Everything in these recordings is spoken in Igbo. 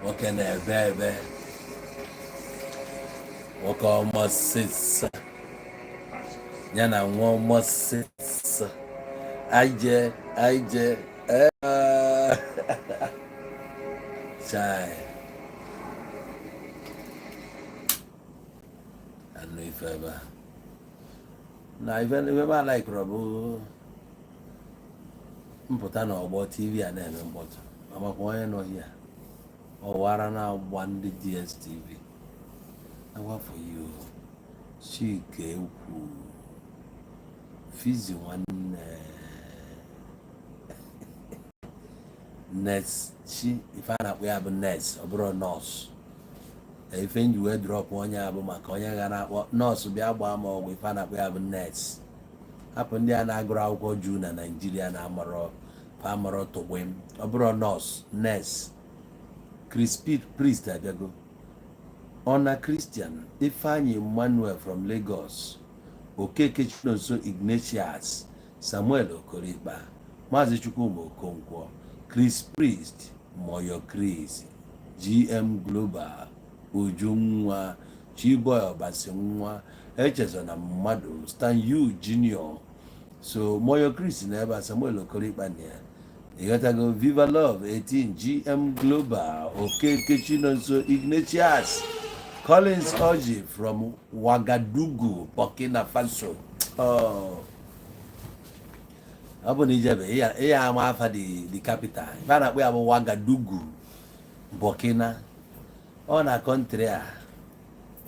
Nwoke na-ebe ebe, nwoke ọmọsịsọ ya na nwa ọmọsịsọ. Anyị je ee, chai, anụ ife ebe a na ife ife m alaikọrọ bụ mpụta na ọgbọ TV a na-eme mkpọtụ. Amakwa onye nọ here ọwara na-agba ndị DSTV agwafọ you. Chike ekwu Fizi nwanne Nurse Chi, ife a na-akpọ ya bụ nurse, ọ bụrụ nọọsụ. Ife m ji wee drop onye a bụ maka onye ga na-akpọ nọọsụ bịa gbaa m ọgwụ. Ife a na-akpọ ya bụ nurse. Hapụ ndị a na-agụrụ akwụkwọ juu na Naijiria na-amarọ amarọ tụgbim. Ọ bụrụ nọọsụ, nurse. Chris Priest abịago. Ọna Christian Ifeanyi Emmanuel from Lagos, Okeke Chinonso Ignatius, Samuel Okorikpa, Maazị Chukwuma Okonkwo, Chris Priest, Moyo Chris, GM Global, Ujunwa Chiboy, Ọbasi nwa echezona mmadụ, Stan U Junior. So Moyo Chris na ebe a, Samuel Okorikpa na ya, ịghọtago? Viva Love 18, GM Global, Okeke Chinonso Ignatius, Collins Oji from Ouagadougou, Burkina Faso. Oh. Ọ bụ na ijebe ịya ama afa the capital, ife a na-akpọ ya bụ Ouagadougou, Burkina. Ọ na country a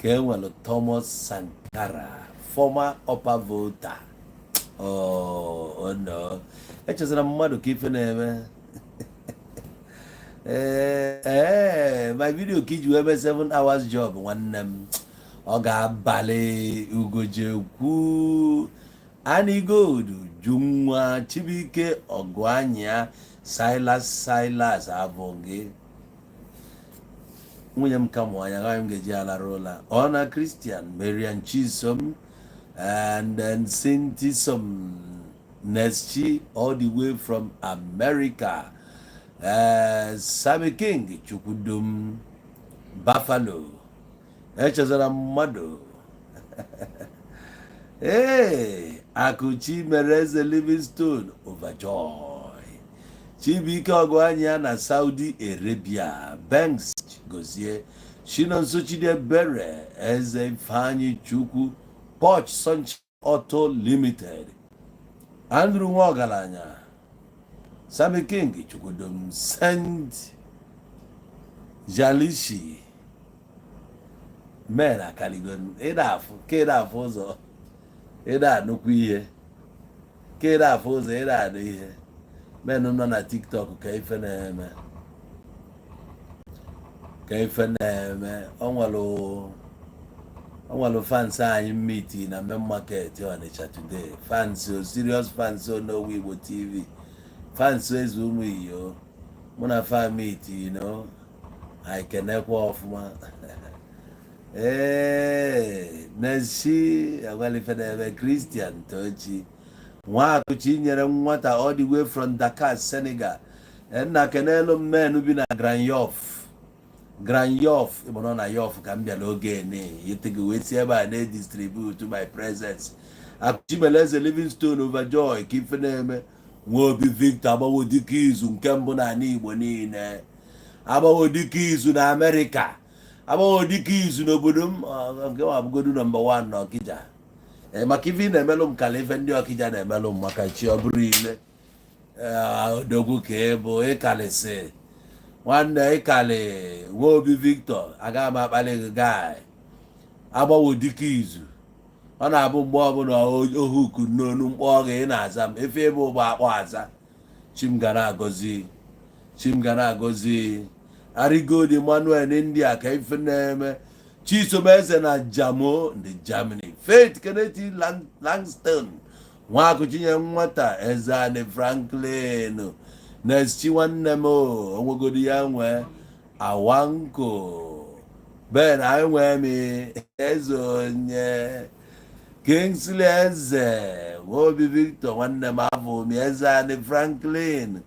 ka e nwere Thomas Sankara, former Upper Volta. Oh, no, echezara mmadụ ka ife na-eme. Ee, my video ka iji wee mee 7 hours job, nwanne m. Ọ ga-abalị ugojekwu Ani Gold Junwa Chibuike Ọgụanya Silas Silas abụ gị nwunye m ka mụ anya agaghị m ga-eji alara ụla. Ọ na Christian Marian Chisom and then Cynthia Neschi all the way from America, Sammy King Chukwudum Buffalo, echezara mmadụ. Ee, Akụchi mere eze Livingstone Overjoy, Chibuike Ọgụanya na Saudi Arabia, Banks Gozie, Chinonso Chidiebere, Eze Ifeanyi Chukwu, Poch Sunshine Auto Limited, Andrew Nwaọgaranya, Sammy King Chukwudum, Saint Jalishi men akaligo. Ịda afụ ka ịda afụ ụzọ, ịda anụkwu ihe ka ịda afụ ụzọ, ịda anụ ihe. Men nọ na TikTok, ka ife na-eme, ka ife na-eme. O nwere fans anyị meet na main market Ọnịcha today. Fans o, serious fans o, n'Owu Igbo TV fans, eze ụmụ iyo mụ na fa meet, anyị kenekwa ọfụma. Ee, Messi agwalife na-eme. Christian Tochi Nwakụchi nyere nwata all the way from Dakar, Senegal. Nna, kenelu men bi na Grand Yoff, Grand Yoff. Ịbụ nọ na Yoff ka m bịara oge ene yetego wee si ebe a na-edistribute my presence. Akụchimeleze Livingstone Overjoy, ka ife na-eme. Nwaobi Victor agbawo dike izu nke mbụ n'ala Igbo niile, agbawo dike izu na Amerịka, agbawo dike izu n'obodo m. Nke nwa abụgodu number 1 n'Ọkịja. Ee, maka ife ị na-emelụ m kala ife ndị Ọkịja na-emelụ m, maka chi ọ bụrụ ile. Odogwu ka ị bụ, ịkalịsị nwanne, ịkalị. Nwaobi Victor, agaghị m akpali gị guy. Agbawo dike izu, ọ na-abụ mgbe ọbụla ohuku n'onu mkpọ gị, ị na-aza m efe ebe ụgbọ akpọ aza. Chim ga na-agọzi, chim ga na-agọzi. Arigod Emmanuel, India, ka ife na-eme. Chisom Eze na Jamo ndị Germany, Faith Kennedy Langston Nwakụchinye nwata, Ezeani Franklin Neschi nwanne m, onwegodi ya nwee awanko Ben, anyị nwee m eze onye Kingsley Eze Nwobi Victor nwanne m, afọ m Ezeani Franklin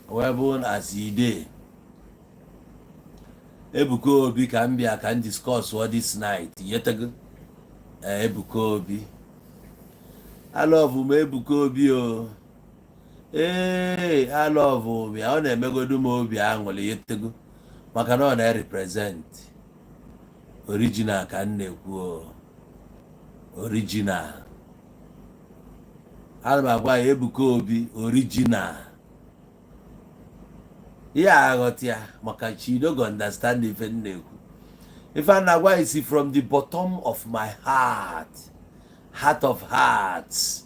wee bụ na aside. Ebuka Obi ka m bịa ka m discuss all this night. Yetego. Ebuka Obi, I love m Ebuka Obi o. Ee, I love m ya. Ọ na-emegodu m obi aṅụrị, yetego, maka na ọ na-represent original ka m na-ekwu o. Original, ana m agwa ya, Ebuka Obi original. Ihe aghọta ya maka chi no go understand ife m na-ekwu. Ife a na-agwa is from the bottom of my heart, heart of hearts,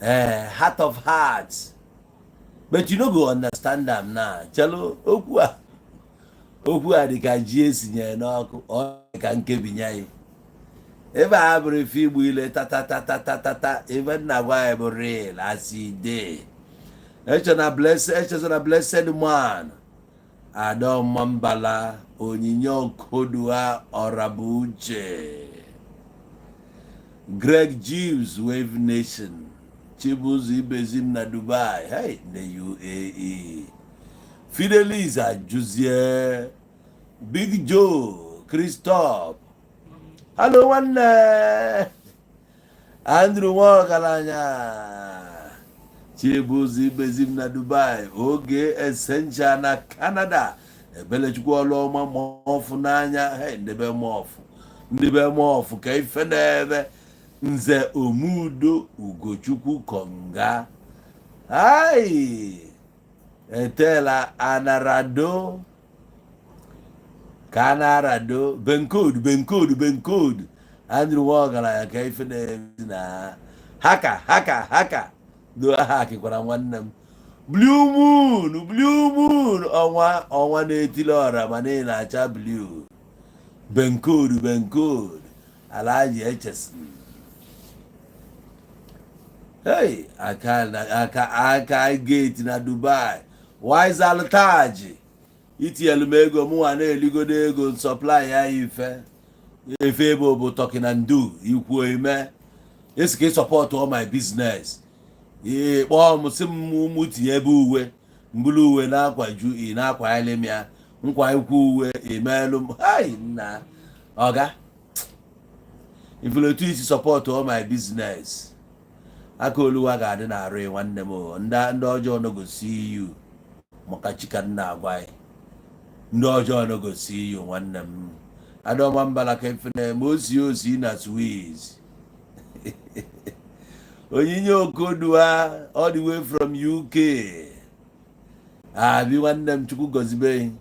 eh, heart of hearts, but you no go understand am now. Chelo, okwu a, okwu a dị ka ji esinyere n'ọkụ, ọ dị ka nkebinye ya ebe a bụrụ ife igbu ile tatatatatata. Ife nna gwa ya bụ real as e dey. Echena blessed, echezona blessed man, Adaọma Mbala, Onyinye Okodua, Ọrabuche, Greg Jeeves, Wave Nation, Chibuzo Ibezim na Dubai, hey, na UAE, Fidelis Ajuzie, Big Joe Christoph, hello nwanne, Andrew Nwaọgaranya, Chibuzo Ibezim na Dubai, Oge Essential na Canada, Ebelechukwu Ọlụọma, mọfụ n'anya, hey, ndebe mọfụ, ndebe mọfụ ka ife na-eme. Nze Omudo Ugochukwu Konga, ai etela anarado ka a na-arado benkod benkod benkod. Andrew Nwaọgaranya ka ife na-eme na haka haka haka do ha kekwara nwanne m. Blue moon, blue moon, ọnwa ọnwa na-etili ọra ma na na-acha blue. Benkod benkod, Alhaji Echesin, hey, aka aka aka gate na Dubai, Wise Altaji, itinyelu m ego mụnwa na-eligodo ego supply ya ife efe ebe bụ talking and do ikwuo ime esi ka ị support all my business. Ee, kpọọ m sị m mụ tinye ebe uwe mbulu uwe na-akwaju ị na-akwanyere m ya nkwa ikwu uwe emeelu m. Hai nna ọga ifuru otu isi support all my business. Aka oluwa ga-adị na-arụ nwanne m o. Ndị ọjọọ no go see you maka chika nna agwa ya. Ndị ọjọọ no go see you, nwanne m. Adọma Mbala ka ife na-eme osi osi na Swiss. Onyinye Okodua all the way from UK, abi nwanne m, Chukwu gozibe.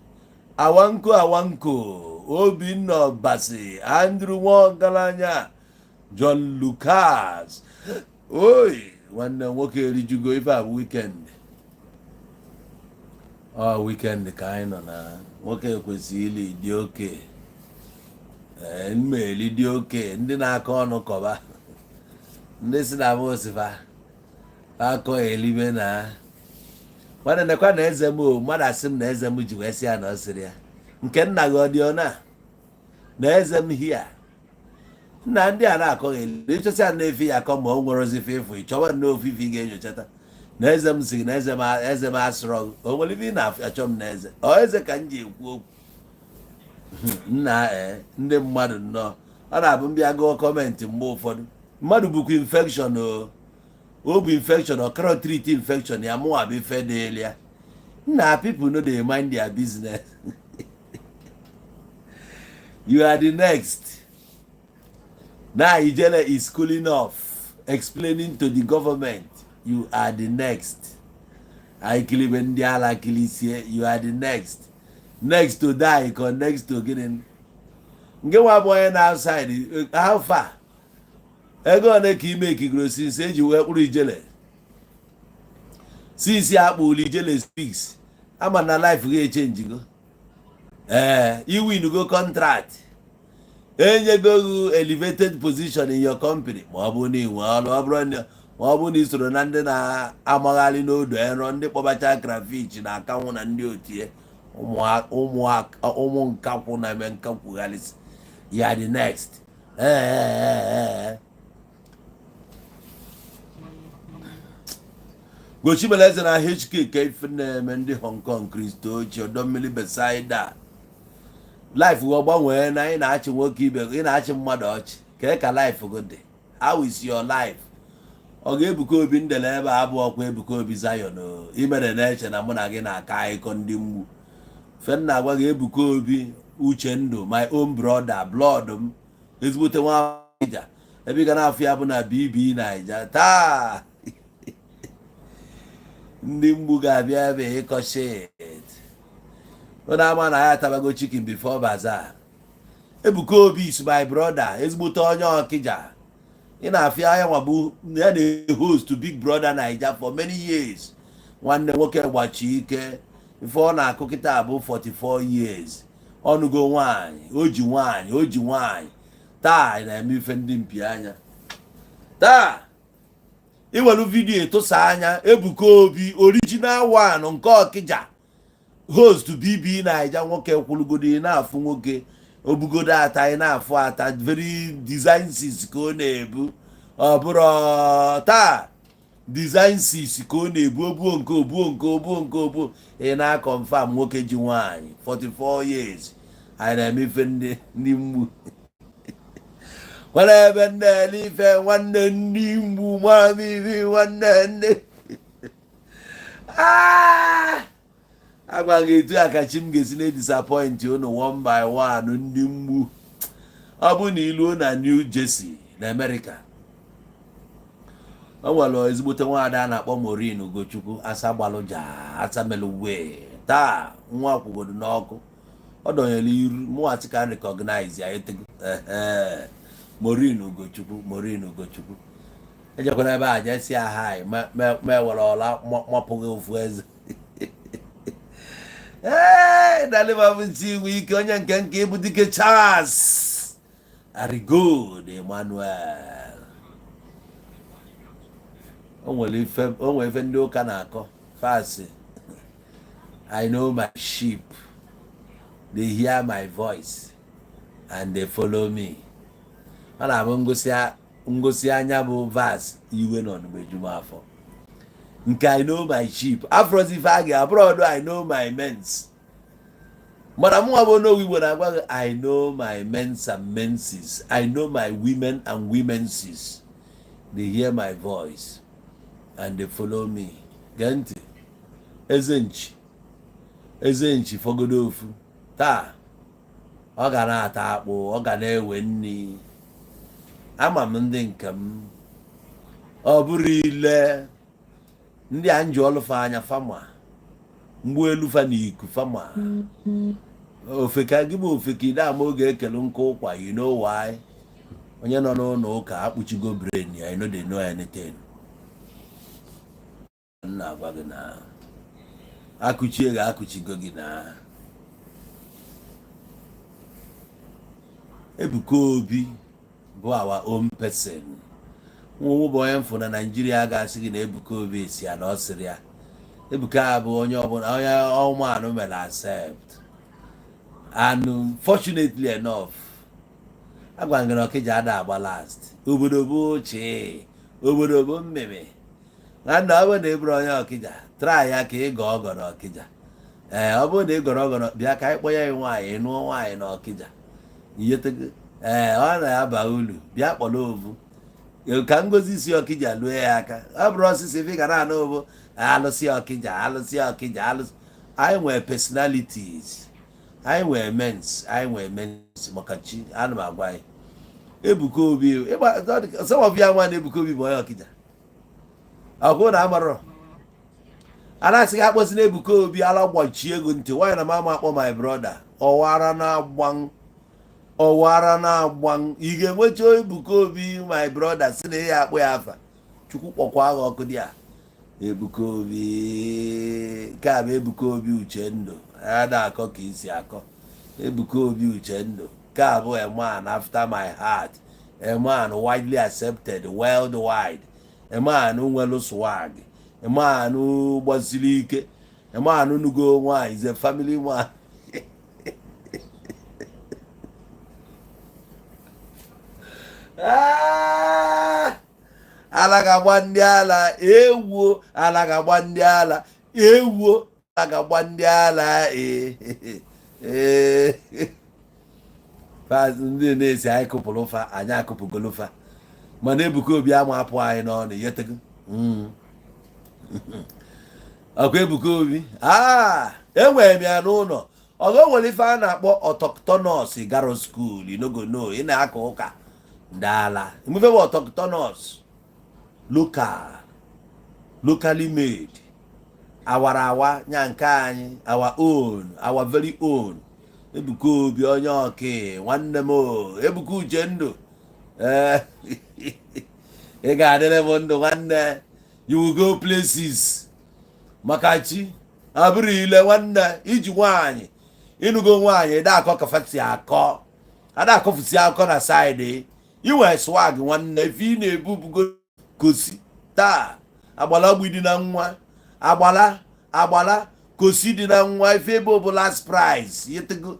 Awanko Awanko, Obinna Obasi, Andrew Nwaọgaranya, John Lucas, oi nwanne m nwoke erijugo. Ife a bụ weekend, ọ weekend ka anyị nọ na nwoke kwesịrị ili dị oke. Ee, mmeli dị oke. Ndị na-akọ ọnụ kọba, ndị si na osifa akọ elibe na nwanne nekwa na eze m o. Mmadụ asị m na eze m ji wee sị ya na ọ sịrị ya nke nna gị ọ dị ọ na eze m hia nna. Ndị a na-akọghị elu ịchọsị ya na-efi ya akọ ma o nwere ozi ife ịfụ ịchọwa na ofu ife ị ga-enyochata na eze m sị na eze m, eze m asịrọ gị. O nwere ife ị na-achọ m na eze ọ eze ka m ji ekwu okwu nna. Ee, ndị mmadụ nnọọ, ọ na-abụ mbịa gụọ comment mgbe ụfọdụ. Mmadụ bụkwa infection o, o bụ infection, ọ kọrọ treat infection ya mụnwa bụ ife dịịlị ya. Nna, people no dey mind their business. You are the next. Now Ijele is cooling off, explaining to the government, you are the next. Anyị kilibe ndị ala kilisie. You are the next, next to die ka next to gịnị? Nke nwa bụ onye na outside, how far? Ego ole ka ime ekigoro since eji wee kpụrụ Ijele, since akpụrụ Ijele speaks? Ama na life gị echenjigo. Ee, iwin go contract, enyego gị elevated position in your company, ma ọ bụ na inwe ọrụ, ọ bụrụ na ma ọ bụ na ị soro na ndị na-amagharị n'odo ero, ndị kpọbacha crayfish na akanwụ na ndị otie ụmụ nkakwụ na-eme nkakwugharịsị ya, the next. Ee, Gochibeleze na HK ka ife na-eme ndị Hong Kong, Kristo ochie ọdọ mmiri Besaida. Life gị gbanwee na ị na-achị nwoke ibe, ị na-achị mmadụ ọchị. Kee ka life gị dị? How is your life? Ọ ga-Ebuka Obi ndele ebe a abụ ọkwa Ebuka Obi Zion o. Imere na-eche na mụ na gị na-akọ akụkọ ndị mgbu fenna. Agwa gị, Ebuka Obi Uchendụ, my own brother, blood m, ezigbote nwa Naija. Ebe ị ga na-afụ ya bụ na BB Naija. Taa ndị mgbu ga-abịa ebe ịkọ shit. Ụnụ ama na ya atabago chicken before bazaar. Ebuka Obi is my brother, ezigbote onye Ọkịja. Ị na-afịa ya nwa bụ ya na-host Big Brother Naija for many years. Nwanne nwoke gbachi ike. Ife ọ na-akụ kịta bụ 44 years. Ọnụgo nwaanyị, o ji nwaanyị, o ji nwaanyị. Taa ị na-eme ife ndị mpi anya. Taa iwelu video tụsa anya. Ebuka Obi original one nke Ọkịja, host BB Naija. Nwoke kwụrụgodo, ị na-afụ nwoke obugodo ata, ị na-afụ ata. Very design six ka ọ na-ebu. Ọ bụrụ taa design six ka ọ na-ebu, obuo nke, obuo nke, obuo nke, obuo, ị na-confirm nwoke ji nwaanyị 44 years. Anyị na-eme ife ndị mgbu nwere ebe nne ife nwanne ndị mgbu mamibi nwanne nne. Ah! Agwa gị etu a ka chi m ga-esi na-edisappoint unu one by one. Ndị mgbu, ọ bụ na iluo na New Jersey na America, o nwere ezigbote nwaada a na-akpọ Maureen Ugochukwu. Asa gbalụja asa meluwe. Taa nwa kwugodo n'ọkụ, ọ dọnyere iru mụghachi ka recognize ya etego. Ehe, Maureen Ugochukwu, Maureen Ugochukwu, ejekwana ebe a jesi ya hi ma ewere ọla mapụghị ofu eze. Ee, dalịbabụ inwe ike onye nke ịbụ dike Charles Arigod Emmanuel. O nwere ife, o nwere ife ndị ụka na-akọ fasi: "I know my sheep, they hear my voice and they follow me." Ọ na-abụ ngosi ngosi anya bụ verse iwe nọ n'umeju m afọ. Nke "I know my sheep" afrozi ife a ga-abụrụ ọdụ "I know my mens". Mana mụnwa bụ onowu Igbo na-agwa gị, "I know my mens and menses, I know my women and womenses, they hear my voice and they follow me." Gee ntị, eze nchi, eze nchi fọgodo ofu taa, ọ ga na-ata akpụ, ọ ga na-ewe nri. Ama m ndị nke m, ọ bụrụ ile ndị a nji ọlụfa anya fama mgbu elu fa na iku fama ofe ka gị bụ ofe ka ide ama oge ekele nkụ ụkwa. You know why? Onye nọ n'ụlọ ụka akpụchigo brain ya. You no dey know anything. M na-agwa gị na akụchie gị, akụchigo gị na Ebuka Obi bụ our own person. Nwa bụ onye mfụ na Naijiria ga-asị gị na Ebuka Obi si ya na ọ sịrị ya Ebuka bụ onye ọbụla, onye ọmanụ mere accept. And fortunately enough, agwara gị na Ọkịja ada agba last. Obodo bụ ochie, obodo bụ mmemme. Nwanne, ọ bụrụ na ị bụrụ onye Ọkịja, try ya ka ị gọọ ọgọ na Ọkịja. Ee, ọ bụrụ na ị gọrọ ọgọ bịa ka anyị kpọnye ya nwaanyị, nụọ nwaanyị na Ọkịja. Iyetego? Ee, ọ na-aba ulu. Bịa kpọrọ ovu ka ngozi si Ọkịja lụọ ya aka. Ọ bụrụ osisi ife ga na-anụ bụ alụsị Ọkịja, alụsị Ọkịja, alụsị. Anyị nwere personalities, anyị nwere mens, anyị nwere mens. Maka chi ana m agwa anyị, Ebuka Obi, some of ya nwa na Ebuka Obi bụ onye Ọkịja. Ọkwụ na amarọ a na-asị gị akpọsị na Ebuka Obi ala gbachie ego ntị. Nwaanyị na mama akpọ my brother ọwara na-agba, ọwara na-agba. Ị ga-enwecha Ebuka Obi my brother si na ya akpọ ya afa. Chukwu kpọkwa agha ọkụ dị a. Ebuka Obi nke a bụ Ebuka Obi Uchendụ a na-akọ ka isi akọ. Ebuka Obi Uchendụ nke a bụ a man after my heart, a man widely accepted worldwide, a man nwere swag, a man gbasiri ike, a man nugo nwaanyị, is a family man. Ah! Ala ga-agba ndị ala ewuo, ala ga-agba ndị ala ewuo, ala ga-agba ndị ala. Ee, ee. Fa ndị na-esi anyị kụpụrụ fa, anyị akụpụgolo fa, mana Ebuka Obi ama apụ anyị n'ọnụ. Yetego ọkwa Ebuka Obi aa, enwere m ya n'ụlọ. Ọgọ nwere ife a na-akpọ autochthonous garo school. You no go know. Ị na-aka ụka ndị ala imufe bụ autochthonous, local, locally made, awara awa nya nke anyị, our own, our very own Ebuka Obi, onye ọka nwanne m o, Ebuka Uchendụ. Ee, ị ga-adịrị m ndụ, nwanne. You will go places maka chi abụrụ ile. Nwanne, iji nwaanyị, ịnụgo nwaanyị, ịda akọ kafasi akọ, ada akọfusi akọ na side. Inwe swag, nwanne. Ife ị na-ebu bugo kosi taa, agbala gbidi na nwa agbala agbala kosi dị na nwa. Ife ebe bụ last prize yetego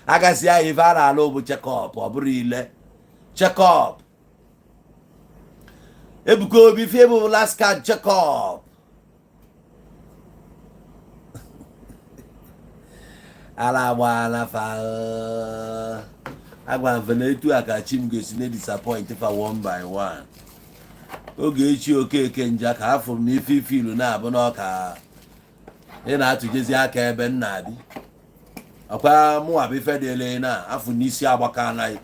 agasị anyị. Ife a na-alụ bụ check-up, ọ bụrụ ile check-up. Ebuka Obi, ife ebe bụ last card check-up. Ala agbaala fa. Agwa mfe na etu a ka chi m ga-esi na disappoint fa one by one. Oge echi Okeke nja ka afụrụ m ife ife ilu na-abụ n'ọka ị na-atụjezi aka ebe m na-abị ọkwa mụnwa bụ ife dịle na afụ n'isi agbaka anaghị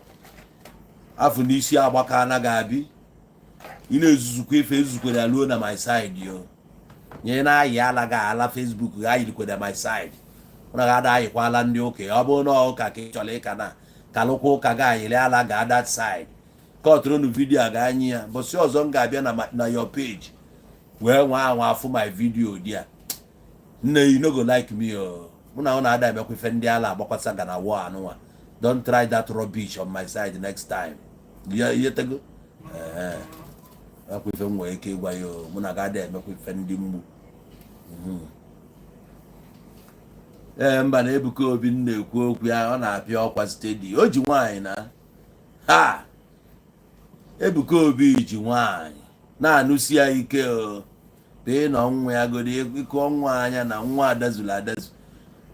afụ n'isi agbaka anaghị abi. Ị na-ezuzukwa ife ezuzukwere ya luo na my side yo nye na-ayị ala ga ala Facebook ga ayirikwere my side. Ụna ga ada ayịkwala ndị ụka. Ọ bụrụ na ụka ka ị chọrọ ịka na kalụkwa ụka ga ayịrị ala ga that side kọtụrụ video a ga-anyị ya. Bọsị ọzọ m ga-abịa na your page wee nwa anwa afụ my video dị a, nne, you no go like me o. Mụ na ụna ada emekwa ife ndị ala agbakwasa ga na war anụnwa. Don't try that rubbish on my side next time. Ya yetego ee, akwa ife m nwere ike ịgwa ya o. Mụ na ga ada emekwa ife ndị mgbu. Ee, mba, na Ebuka Obi m na-ekwu okwu ya, ọ na-apịa ọkwa steady. O ji nwaanyị na ha. Ebuka Obi ji nwaanyị na-anụsi ya ike o. Bee na nwa ya godi ịkụọ nwa anya na nwa adazuru adazu.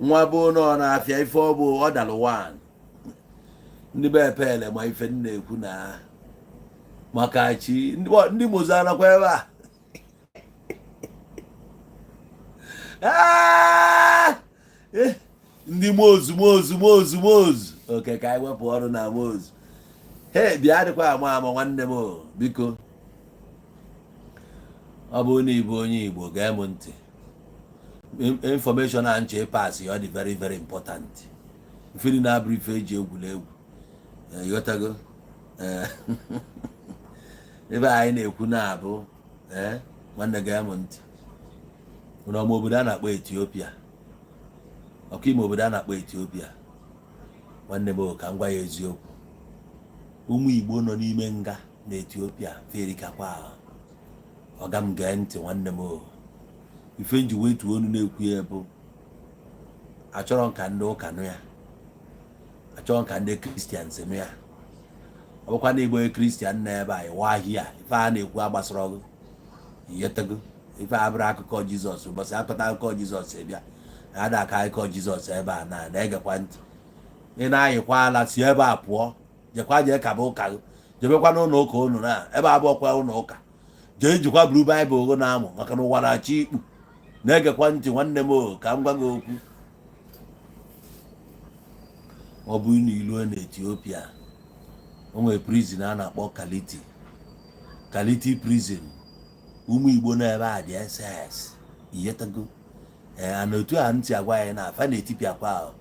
Nwa bụ na ọ na-afịa ife ọ bụ ọ dalụ wan ndị be epele ma ife m na-ekwu na maka chi ndị mozo anakwa ebe a. Ndị mozu mozu mozu mozu oke ka anyị wepụ ọrụ na mozu. He bịa dịkwa ama ama, nwanne m o, biko, ọ bụrụ na ịbụ onye Igbo, gee m ntị. Information a nche pass ya, ọ dị very very important. Ifiri na-abụrụ ife eji egwuregwu. Ịghọtago? Ebe anyị na-ekwu na-abụ, nwanne, gee m ntị. Ụlọ ọma obodo a na-akpọ Ethiopia, ọka ime obodo a na-akpọ Ethiopia, nwanne m, ka m gwa ya eziokwu, ụmụ Igbo nọ n'ime nga na Ethiopia ferikakwa ahụ. Ọga m, gee ntị, nwanne m o. Ife nji wetuo onu na-ekwu ya bụ achọrọ m ka ndị ụka nụ ya, achọrọ m ka ndị Christians nụ ya. Ọ bụkwa na Igbo Christian nọ ebe a, ịwa ahịa ife a na-ekwu agbasara ọgụ iyetego. Ife a bụrụ akụkọ Jizọs, ụbọchị akọta akụkọ Jizọs bịa ada aka akụkọ Jizọs ebe a na na-egekwa ntị. Ị na-ayịkwa ala, si ebe a pụọ, jekwa jee kaba ụka gị, jebekwa n'ụlọ ụka unu na ebe abụọkwa ụlọ ụka, jee jikwa buru Baịbụl gị na-amụ maka na ụwa na-achọ ikpu. Na-egekwa ntị, nwanne m o, ka m gwa gị okwu. Ọ bụ na iluo na Ethiopia, o nwere prison a na-akpọ Kaliti, Kaliti prison. Ụmụ Igbo nọ ebe a dị ss iyetago. Ee, na otu a ntị agwa ya na afa na-etipịakwa ahụ.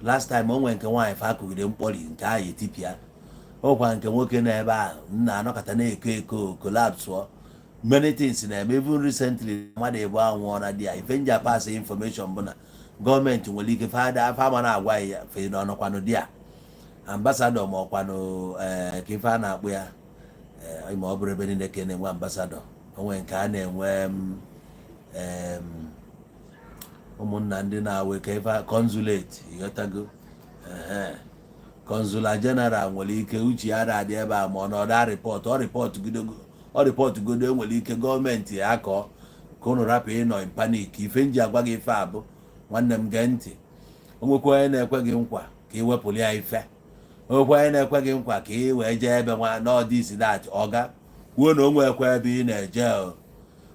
Last time o nwere nke nwaanyị fa akụgide mkpọri nke ahụ etipịa. O nwekwa nke nwoke nọ ebe ahụ nna anọkọta na-eko eko collapse. Many things na-eme. Even recently mmadụ ebu anwụọ na di ya. Ife nji pass information bụ na gọọmenti nwere ike fada fama na-agwa ya fe na ọnọkwanụ di ya ambassador ma ọkwanụ, ee, ka ife a na-akpụ ya, ee, ma ọ bụrụ ebe niile ka a na-enwe ambassador. Onwe nke a na-enwe ụmụnna ndị na-awe ka ife consulate, ịghọtago? Ehe, consular general nwere ike uche ya na-adị ebe a, ma ọ nọdụ report, ọ report gidogo, ọ report godo. Enwere ike gọọmenti akọ ka unu rapụ ịnọ in panic. Ife nji agwa gị ife a bụ, nwanne m, gee ntị. O nwekwa onye na-ekwe gị nkwa ka ị wepụrụ ya ife. Okwe onye na-ekwe gị nkwa ka ị wee jee ebe nwa n'ọdịsi that ọga kwuo na o nwekwa ebe ị na-eje o.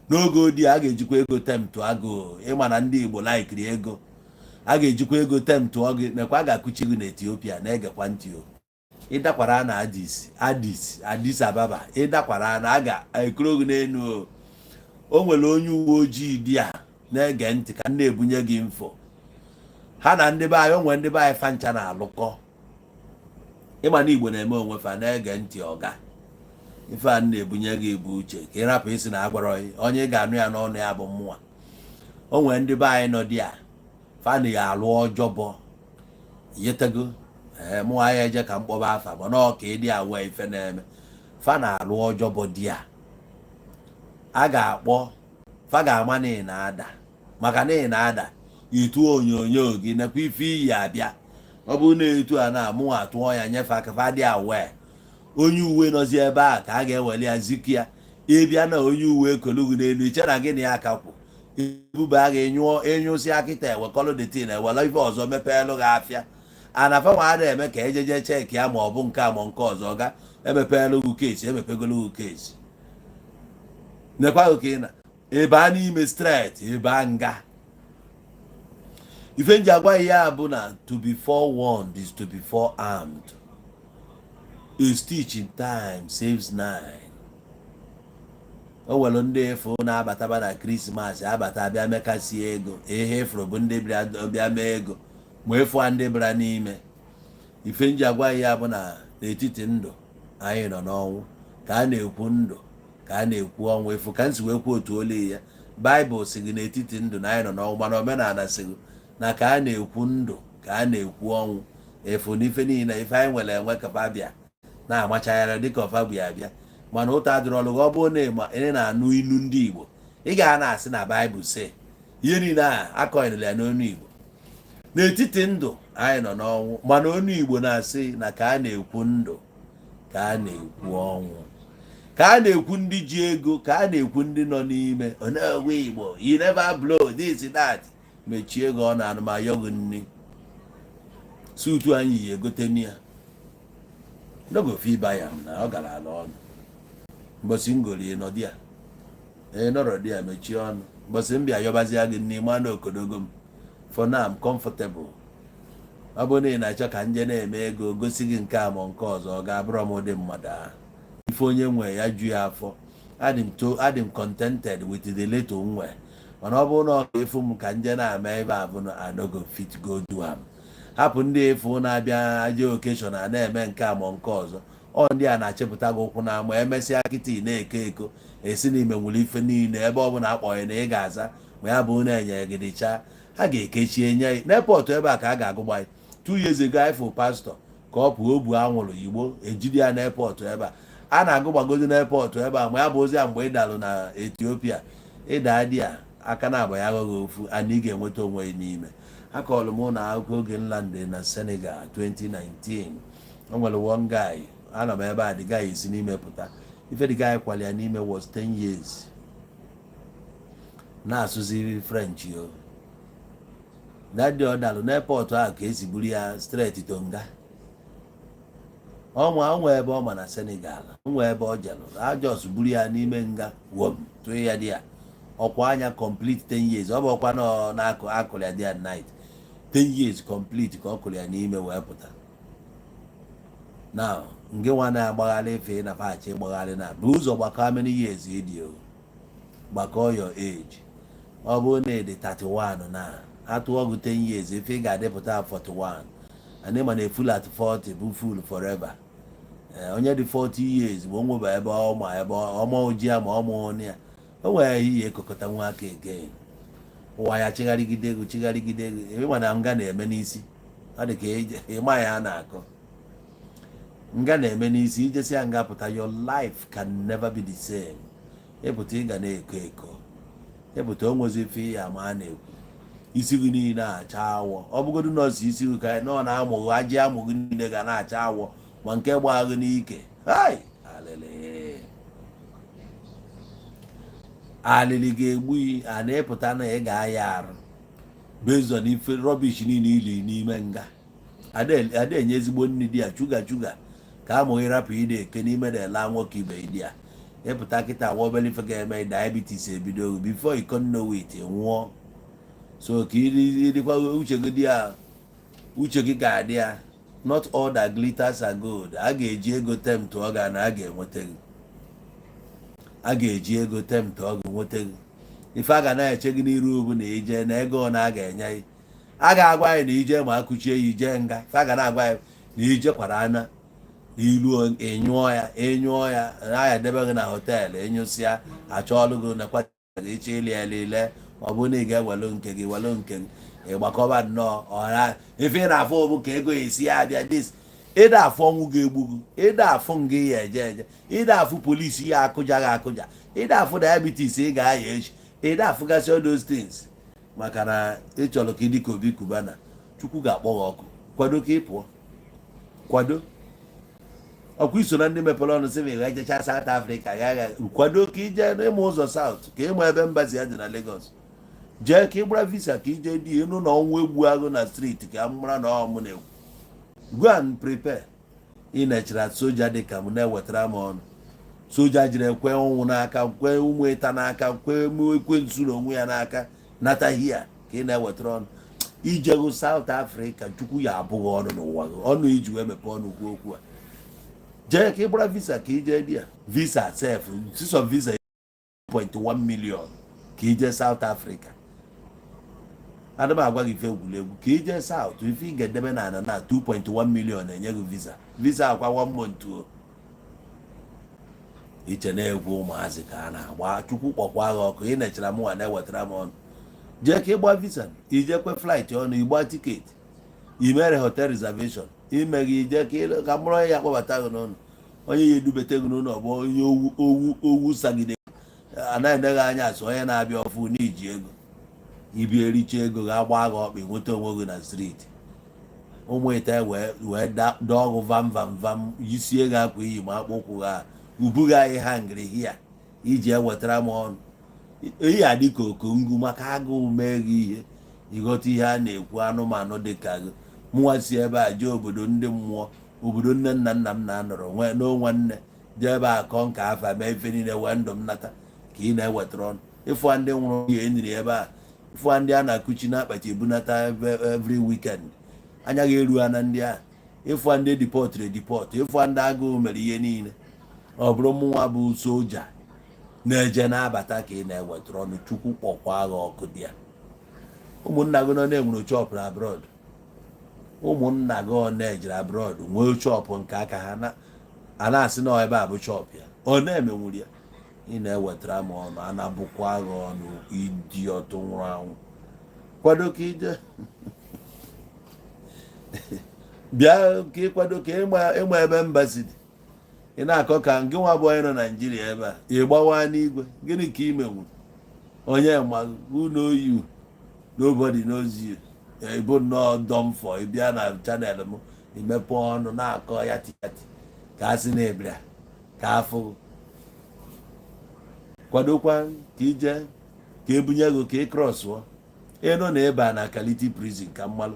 N'oge odi a ga-ejikwa ego tempt agụ. Ịma na ndị Igbo laikiri ego, a ga-ejikwa ego tempt gị. Nekwa, a ga-akụchi gị n'Etiopia. Na-egekwa ntị o. Ịdakwara na Addis Ababa, ịdakwara na a ga-ekoro gị n'elu o. O nwere onye uwe ojii dị a na-ege ntị ka m na-ebunye gị info. Ha na ndị be anyị, o nwere ndị be anyị fancha na-alụkọ. Ịma na Igbo na-eme onwe fa. Na-ege ntị ọga, ife a na-ebunye gị bụ uche ka ị rapụ isi na agwara gị. Onye ị ga-anụ ya n'ọnụ ya bụ mmụọ. O nwere ndị be anyị nọ dị a fa na ya alụ ọjọbọ yetego. Ee, mụ anya eje ka mkpọba afa, mana ọ ka ịdị awa ife na-eme fa na-alụ ọjọbọ dị a. A ga-akpọ fa, ga-ama na ị na-ada, maka na ị na-ada itu onyonyo gị nekwa ife iyi abịa. Ọ bụrụ na etu a na-amụ atụọ ya nyefe aka, fa dị awee onye uwe nọzi ebe a ka a ga-eweli ya zikọ ya. Ịbịa na onye uwe ekolu gị n'elu, iche na gị na ya aka kwụ ebuba gị nyụọ ịnyụsị akịta, ewekọlụ detin, ewele ife ọzọ mepeelụ gị afịa. Anafa nwa a na-eme ka ejeje check ya, ma ọ bụ nke a ma nke ọzọ ga emepeelụ gị case, emepegolu gị case. Nekwa gị ka ị na ebe a n'ime straight ebe a nga. Ife nji agwa ya bụ na to be forewarned is to be forearmed. A stitch in time saves nine. O nwere ndị efu na-abataba na Christmas, abata bịa mekasie ego. Ihe efuru bụ ndị bịa mee ego, ma efu a ndị bịara n'ime. Ife nji agwa ya bụ na n'etiti ndụ anyị nọ n'ọnwụ, ka a na-ekwu ndụ, ka a na-ekwu ọnwụ. Efu ka m si wee kwuo otu olu ya. Baịbụl si gị n'etiti ndụ na anyị nọ n'ọnwụ, mana omenala si gị na ka a na-ekwu ndụ, ka a na-ekwu ọnwụ. Efu na ife niile ife anyị nwere enwe ka fa bịa na-amachagharị dịka ọfa bụ ya bịa, mana ụta adịrọ ọlụ gị. Ọ bụrụ na ị na-anụ ilu ndị Igbo, ị ga na-asị na Baịbụl sị ihe niile a akọnyere ya n'onu Igbo. N'etiti ndụ anyị nọ n'ọnwụ, mana onu Igbo na-asị na ka a na-ekwu ndụ, ka a na-ekwu ọnwụ, ka a na-ekwu ndị ji ego, ka a na-ekwu ndị nọ n'ime onegwe Igbo. You never blow this that. Mechie ego ọ na-anụ ma yọgụ nni sutu anyị yi egote ya no go fit buy am na ọ gara ala ọnụ. Mbọsị ngoli nọdị ya, ee, nọrọ di ya mechie ọnụ. Mbọsị m bịa yọbazia gị nni ma na okodogo m. For now, I'm comfortable. Ọ bụrụ na ị na-achọ ka nje na-eme ego gosi gị nke a ma nke ọzọ, ọ ga-abụrọ m ụdị mmadụ ahụ. Ife onye nwe ya ju ya afọ. Adị m contented with the little nwe, mana ọ bụrụ na ọ ga-efu m ka nje na-ama ebe a bụ na I no go fit go do am. Hapụ ndị efu na-abịa aja occasion a na-eme nke a ma nke ọzọ. Ọ ndị a na-achịpụta gị ụkwụ n'ama. Emesịa kịta, ị na-eko eko esi n'ime nwere ife niile ebe ọ bụla akpọghị na ị ga-aza ma ya bụ na-enye gị dịcha. Ha ga-ekechie nye n'airport ebe a ka a ga-agụgba. 2 years ago, ifụ pastọ ka ọ pụọ obu anwụrụ Igbo ejide ya n'airport ebe a a na-agụgbagodi n'airport ebe a. Ma ya bụ ozi ya mgbe ị dalụ na Etiopia, ịda dị a aka na agba ya aghọghị ofu ana ị ga-enweta onwe gị n'ime. Akọọlụ m na akụkọ oge nlandị na Senegal 2019. O nwere one guy anọ m ebe a, the guy esi n'ime pụta. Ife the guy kwali ya n'ime was 10 years, na-asụzi French o. That day ọ dalụ n'airport ahụ ka esi buru ya straight to nga. Ọnwa onwe ebe ọ ma na Senegal, onwe ebe ọ jelụ a just buru ya n'ime nga wom tụọ ya dị ya ọkwa anya complete 10 years. Ọ bụ ọkwa nọ na-akụ akụrụ ya day and night, 10 years complete ka ọ kụrụ ya n'ime wee pụta. Now nke nwa na-agbagharị efe na fachi ịgbagharị na bụ ụzọ gbakọ how many years ị dị o. Gbakọ your age. Ọ bụrụ na ị dị 31 na atụọ gị 10 years, efe ị ga-adịpụta 41. And ịma na a fool at 40 bụ fool forever. Ee, onye dị 40 years bụ onweba ebe ọ ma ebe ọma oji ya ma ọ mụọ ya, o nwere ihe ekokọta nwa aka again. Ụwa ya chigharịgide ego, chigharịgide ego. Ịma na nga na-eme n'isi, ọ dị ka ịma ya a na-akọ nga na-eme n'isi. Ijesi ya nga pụta, your life can never be the same. Ịpụta, ị ga na-eko eko. Ịpụta, o nwezi ife ya ma a na-ekwu isi gị niile acha awọ. Ọ bụgodu nọọsụ isi gị ka nọ na-amụghị ajị amụ gị niile ga na-acha awọ, ma nke gbaa gị n'ike. Hai, alịlị alịlị ga-egbu gị. A na-ịpụta na ị ga-aya arụ based on ife rubbish niile ili n'ime nga. Ada enye ezigbo nri dị ya, sugar sugar, ka amụghị rapụ ide eke n'ime na-ele nwoke ibe dị ya. Ịpụta kịta, nwa obere ife ga-eme diabetes ebido, before you can know it, nwụọ. So ka ịdịkwa uche gị dị ya, uche gị ga-adị ya. Not all that glitters are gold. A ga-eji ego tempt ọ ga na a ga-enweta gị. A ga-eji ego tempt ọ ga-enweta gị. Ife a ga na-eche gị n'iru bụ na ije na ego ọ na a ga-enye gị. A ga-agwa anyị na ije ma akụchie ya, ije nga. Ife a ga na-agwa anyị na ije kwara anya ilu, ịnyụọ ya, ịnyụọ ya na ya debe gị na hotel. Ịnyụsịa, achọọlụ gị nakwa ịchọ ili ya lile. Ọ bụrụ na ị ga-ewelu nke gị, welu nke gị. Ịgbakọba nnọọ ọra ife ị na-afụ bụ ka ego esi ya abịa. This ịda afụ ọnwụ ga-egbu gị, ịda afụ nga ya eje eje, ịda afụ polisi ya akụja gị akụja, ịda afụ diabetes ị ga-aya echi, ịda afụgasị all those things, maka na ị chọrọ ka ị dị ka Obi Cubana. Chukwu ga-akpọ gị ọkụ. Kwado ka ị pụọ, kwado. Ọkwa iso na ndị mepere ọnụ sị ma ị ga-ejecha South Africa ya ga kwado ka ije n'ịma ụzọ South, ka ịma ebe embassy ya dị na Lagos. Jee ka ị gbara visa ka ije dị enu na ọnwụ egbu agụ na street, ka m mara na ọ mụ na-ekwu. Go and prepare. Ị nechara soja dị ka m na-ewetara m ọnụ. Soja jiri ekwe ọnwụ n'aka, kwe ụmụ ịta n'aka, kwe mụ ekwensu na onwe ya n'aka nata hia ka ị na-ewetara ọnụ. Ijego South Africa, Chukwu ya abụghị ọnụ n'ụwa gị, ọnụ iji wee mepee ọnụ kwuo okwu a. Jee ka ị gbara visa ka ije dị ya. Visa sef, sisọ visa 1.1 million ka ije South Africa. Ana m agwa gị ife egwuregwu ka ije South, ife ị ga-edebe na ana na 2.1 million enye gị visa. Visa akwa one month o. Iche na-egwu ụmụazị ka a na-agba. Chukwu kpọkwa gị ọkụ. Ị nechara m nwa na-ewetara m ọnụ. Jee ka ịgba visa, ijekwe flight ọnụ, ịgba ticket, imere hotel reservation, ime gị ije ka ka mụrụ onye ya akpọbata gị n'ụlọ. Onye ya edubete gị n'ụlọ bụ onye owu owu owu sagide, anaghị ene gị anya asụ onye na-abịa ọfụ n'iji ego ibi ericha ego ga-agba gị ọkpa. Nweta onwe gị na street, ụmụ ite wee dọọ ọgụ vam vam vam, yisie gị akwa iyi ma akpụ ụkwụ gị ubu gị anyị ha ngịrị hia iji ewetara m ọnụ. Eyi adị ka okongu maka agụụ mee gị ihe. Ịghọta ihe a na-ekwu? Anụmanụ dị ka gị, mụnwa si ebe a jee obodo ndị mmụọ, obodo nne nna nna m na-anọrọ nwee n'onwe nne, jee ebe a kọọ nka afa, mee ife niile, wee ndụ m nata ka ị na-ewetara ọnụ. Ịfụa ndị nwụrụ ihe enyiri ebe a, ịfụa ndị a na-akụchi n'akpati ebunata every weekend, anya ga-eru ha na ndị a. Ịfụa ndị deportụrụ edeport, ịfụa ndị agụụ mere ihe niile. Ọ bụrụ mụnwa bụ soja na-eje na-abata ka ị na-ewetara ọnụ. Chukwu kpọkwa gị ọkụ dị ya. Ụmụnna gị nọ na-enwere shop na abroad, ụmụnna gị ọ na-ejere abroad nwee shop nke aka ha na a na-asị na ebe a bụ shop ya, ọ na-emenwuru ya. Ị na-ewetara m ọnụ, a na-abụkwa gị ọnụ. Ịdị ọtụ nwụrụ anwụ. Kwado ka ije bịa, ka ịkwado ka ịma ebe embassy dị. Ị na-akọ ka ngị nwa bụ onye nọ Naijiria ebe a. Ị gbawa n'igwe, gịnị ka ị menwuru? Onye ma? Who know you? Nobody knows you. Ịbụ nnọọ dumb for ịbịa na channel m, imepe ọnụ na-akọ ya tiyati ka a sị na ịbịa ka afụ. Kwadokwa ka ije ka ebunye gị ka ị crossụọ ịnụ na ịba na Kaliti Prison ka mmalụ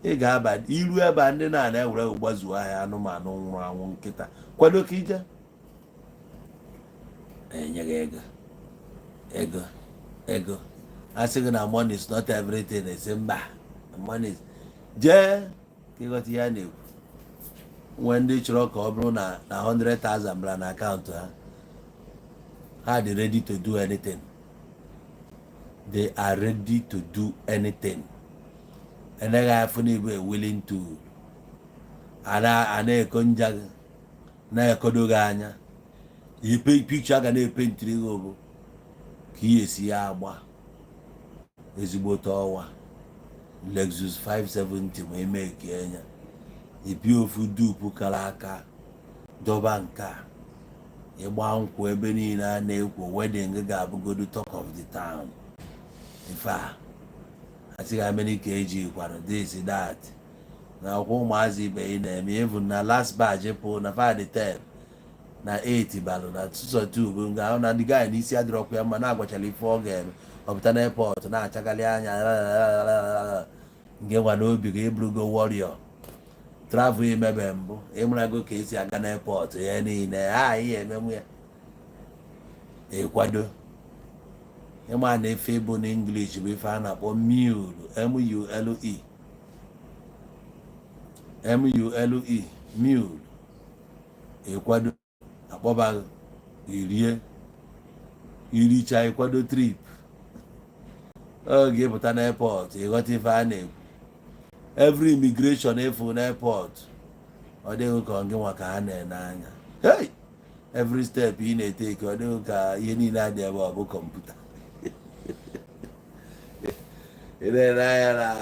ị ga-aba iru ebe a ndị na-ana ewere gbazuo ahịa. Anụmanụ nwụrụ anwụ, nkịta. Kwado ka ije enye gị ego, ego, ego. A sị gị na money is not everything, esi mba, money is. Jee ka ịghọta ihe a na-ekwu. Nwee ndị chọrọ ka ọ bụrụ na 100,000 bara na akaụntụ ha, ha dị ready to do anything. They are ready to do anything. Eneghị afụ na ibu willing to a na-eko nja gị, na-ekodo gị anya. Ipe pikcha a ga na-epaintiri gị bụ ka ị esi ya agba ezigbote ọwa Lexus 570 ma eme ka enya ibi ofu dupu kara aka dọba nke a ịgba nkwụ ebe niile a na-ekwo. Wedding gị ga-abụgodu talk of the town. Ife a asịghị ameni ka eji kwara this that na ọkwa ụmụazị ibe ị na-eme. Even na last batch pụ na 5 10 na 8 balụ na 2 2 bụ nga ahụ na ndị guy n'isi adịrọkwa ya mma, na-agwachala ife ọ ga-eme. Ọ pụta na airport na-achagali anya nke nwa n'obi gị. Ịbụrụgo warrior. Travel imebe mbụ, ịmarago ka esi aga n'airport ya niile ha ihe emenwu ya. Ịkwado ịma na efe bụ n'English bụ ife a na-akpọ mule, mule, mule, mule. Ịkwado, akpọbaghị, irie, iricha, ịkwado trip. Oge ịpụta n'airport, ịghọta ife a na-ekwu. Every immigration efu n'airport, ọ dịghị ka ọ gị nwa ka ha na-ene anya. Hey! Every step ị na-eteke, ọ dịghị ka ihe niile adị ebe ọ bụ kọmputa ị na-ene anya na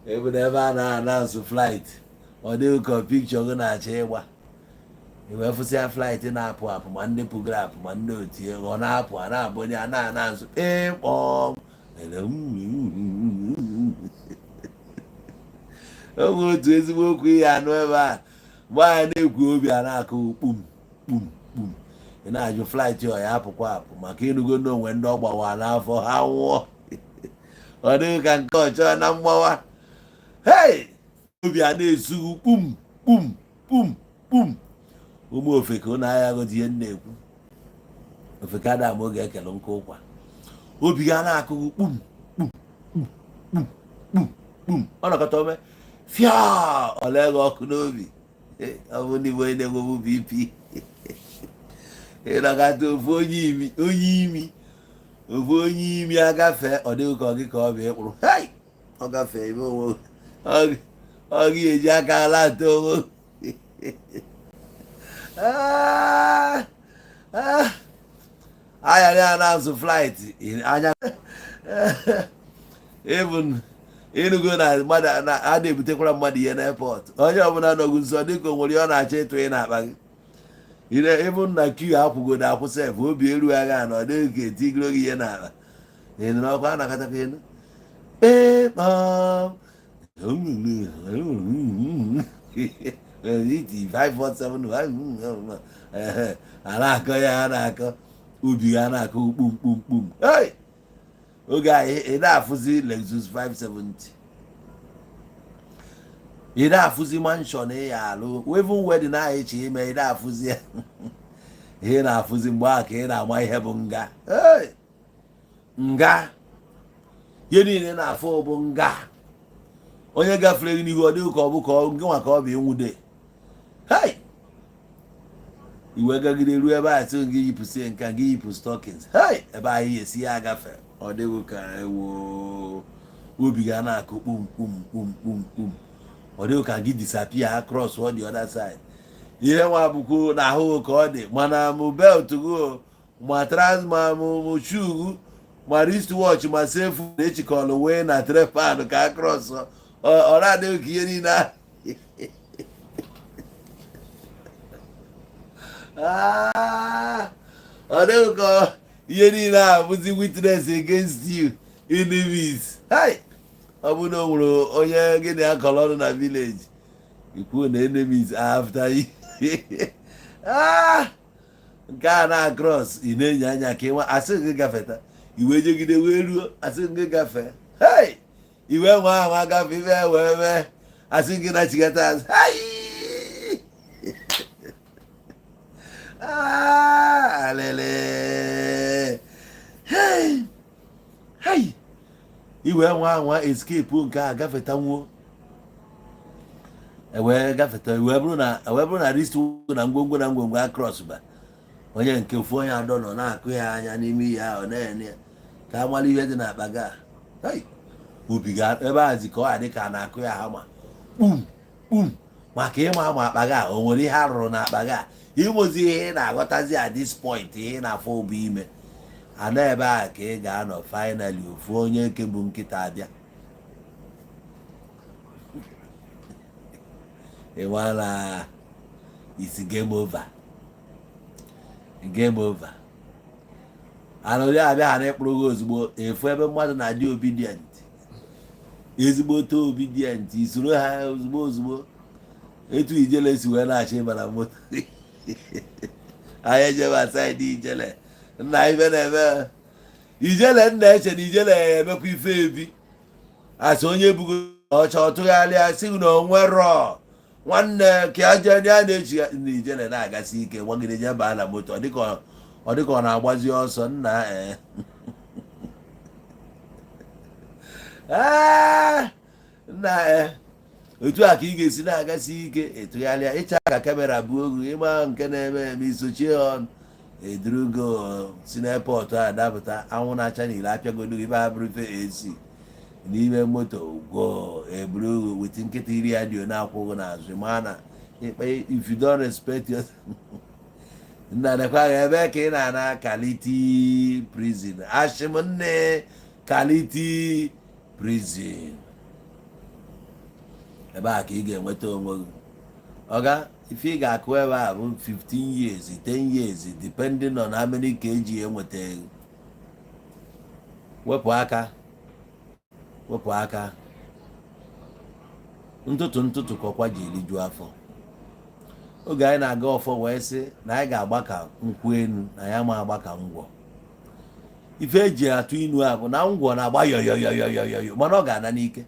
ebe na ebe a na-announce flight. Ọ dịghị ka pikchọ gị na-achọ ịgba. I wee fụsịa flight na-apụ apụ, ma ndị pụgara apụ, ma ndị otie ọ na-apụ, a na-abụ onye a na-announce ịkpọm. O nwere otu ezigbo okwu ihe anụ ebe a mgbe anyị na-ekwu, obi a na-akụ kpum kpum kpum. Ị na-ajụ flight ọ ya apụkwa apụ, maka ịnụgo n'onwe ndị ọ gbawa n'afọ ha nwụọ. Ọ dịghị ka nke ọchọ na mgbawa. Hei, obi a na-esughu kpum kpum kpum kpum. Ụmụ ofeke, ụnụ agha aghọta ihe m na-ekwu. Ofeke adam oge ekele nke ụkwa, obi ga na-akụghị kpum kpum kpum kpum kpum kpum. Ọ nọkọta ome fịa ọla gị ọkụ n'obi. Ọ bụ ndị onye na-enwebu BP, ịnọkọta ofu onye imi, onye imi, ofu onye imi agafe, ọ dịghị ka ọ gị ka ọ bụ ịkpụrụ. Hei, ọ gafee ime onwe ọ gị eji aka alata onwe. Ah, ah. Anya ya na-azụ flight anya, even ịnụgo na mmadụ a na-ebutekwara mmadụ ihe n'airport, onye ọbụla nọgụ nso dịka o nwere ihe ọ na-achọ ịtụ ị na-akpa gị. Even na queue akwụgodo akwụ sef, obi eru agha na ọ dịghị ka etigoro gị ihe n'akpa. Ị nụrụ ọkwa a na-akatakwa elu ee kpọm 547, a na-akọ ya, a na-akọ, obi ga na-akụ kpum kpum kpum. Hey! Oge a ị na-afụzi Lexus 570, ị na-afụzi mansion ị ya alụ, even wedding ahụ ịchọ ime, ị na-afụzi ya. Ihe na-afụzi mgbe ahụ ka ị na-ama ihe bụ nga. Hey! Nga ihe niile na-afụ bụ nga. Onye gafere gị n'ihu, ọ dịghị ka ọ bụ ka ọ gị nwa ka ọ bụ ịnwude. Hey! Iwe gagide ruo ebe a, sị gị yipụsie nke a, gị yipụ stockings. Hey! Ebe anyị esi ya agafe, ọ dịghị ka ewo, obi ga na-akụ kpum kpum kpum kpum kpum. Ọ dịghị ka gị disappear across all the other side. Ihe nwa bụkwa na ahụ ka ọ dị, mana mụ belt gị, ma trans, ma mụ shoe, ma wristwatch, ma sefu na echikọlụ wee na trepan ka across. Ọ na-adịghị ka ihe niile ahụ. Ah, ọ dịghị ka ihe niile a bụzi witness against you, enemies. Hey! Ọ bụ na o nwere onye gị na ya kọrọ ọnụ na village, ikwuo na enemies are after you. Ah! Nke a na cross, ị na-enyo anya ka ịnwa asị gị gafeta, iwe jegide wee ruo, asị gị gafee. Hey! Iwe nwa ahụ agafe, ife wee mee, asị gị na chigata azụ. Hey! Ah, alele. Hey! Hey! Iwe nwa anwa escape nke a, gafeta nwuo, ewee gafeta, wee bụrụ na wee bụrụ na wrist na ngwongwo na ngwongwo across ba onye nke ofu onye adọ nọ na-akụ ya anya n'ime ihe ahụ na-ene ya ka amala ihe dị n'akpa ga. Hey! Obi ga ebe a zi ka ọ adị ka a na-akụ ya hama kpum kpum, maka ịma ama akpa ga o nwere ihe arụrụ n'akpa ga. Ịnwezi ihe ị na-aghọtazi at this point, ihe ị na-afụ bụ ime ana ebe a ka ị ga-anọ. Finally, ofu onye nke bụ nkịta abịa ịnwala isi, game over, game over. Anụrị abịa ghara ịkpụrụ gị ozugbo. Efu ebe mmadụ na-adị obedient, ezigbote obedient, isoro ha ozugbo ozugbo. Etu ijele si wee na-achọ ịba na moto anyị ejebe aside ijele nna, ife na-eme ijele nna eche na ijele ya emekwa ife ebi asị onye bugo ọcha ọtụgharịa sị na onwerọ Nwanne ka ya jee ya na-echi na Ijele na-agasi ike, gbagide je baa na moto, ọ dịka ọ na-agbazi ọsọ. Nna, ee, nna, ee, otu a ka ị ga-esi na-agasi ike etụgharịa ịcha ka camera bụ ogu ịma nke na-eme eme, isochie ọnụ edurugo si n'airport a dapụta. Anwụ na-acha niile apịagodo ibe ha bụrụ ife AC n'ime moto gwoo eburu with nkịta iri ya dị na-akwụghị n'azụ. Ma na ikpe, if you don't respect your nna, nekwa gị ebe ka ị na-ana Kaliti Prison. Ashị m nne, Kaliti Prison, ebe a ka ị ga-enweta onwe gị. Ọga, ife ị ga-akụ ebe a bụ 15 years, 10 years, depending on how many kg enweta. Wepụ aka, wepụ aka. Ntụtụ ntụtụ kọkwa ji eriju afọ. Oge anyị na-aga ọfọ wee sị na anyị ga-agba ka nkwụ enu na ya ma agba ka ngwọ. Ife eji atụ inu a bụ na ngwọ na-agba yoyoyoyoyoyo, mana ọ ga-ana n'ike,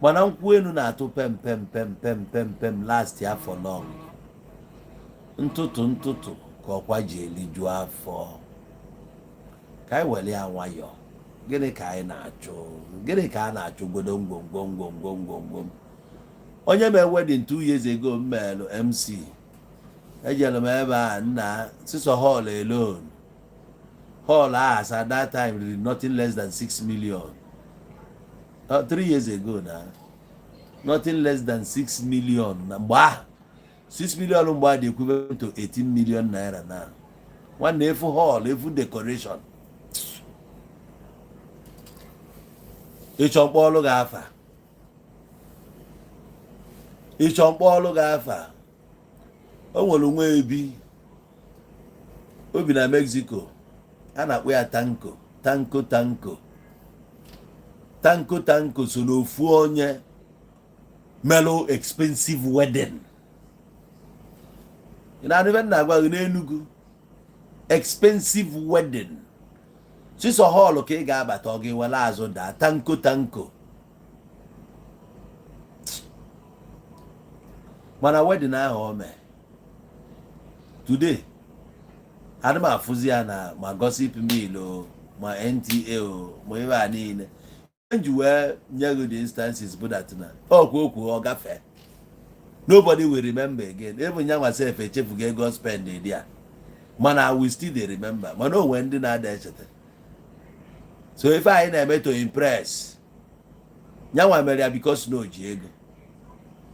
mana nkwụ enu na-atụ pem pem pem pem pem pem, last ya for long. Ntụtụ ntụtụ ka ọkwa ji eliju afọ. Ka anyị were ya nwayọọ. Gịnị ka anyị na-achụ? Gịnị ka a na-achụ? Gbodo ngwongwo ngwongwo ngwongwo. Onye mee wedding 2 years ago, m melụ MC. Ejere m ebe a, nna, sisọ hall alone, hall a as at that time riri nothing less than 6 million. 3 years ago na nothing less than 6 million na mgbe ahụ. 6 million mgbe a dị equivalent to 18 million naira na. Nwanne, efu hall, efu decoration. Ịchọ mkpọọlụ gị afa, ịchọ mkpọọlụ gị afa. O nwere nwa ebi obi na Mexico a na-akpọ ya Tanko Tanko Tanko Tanko Tanko. So n'ofu onye melụ expensive wedding ị na-anụ ife m na-agwa gị n'Enugu. Expensive wedding, sisọ hall ka ị ga-abata, ọ ga-ewere azụ daa. Tanko Tanko, mana wedding ahụ o mee, today adị m afụzi ya na ma gossip mill o, ma NTA o, ma ebe a niile nji wee nye gị the instances bụ that na okwu okwu ọ gafee, nobody will remember again. Even nyanwa sef echefugo ego spend dị a, mana we still dey remember. Mana o nwee ndị na-ada echeta. So ife anyị na-eme to impress nyanwa mere ya because na o ji ego,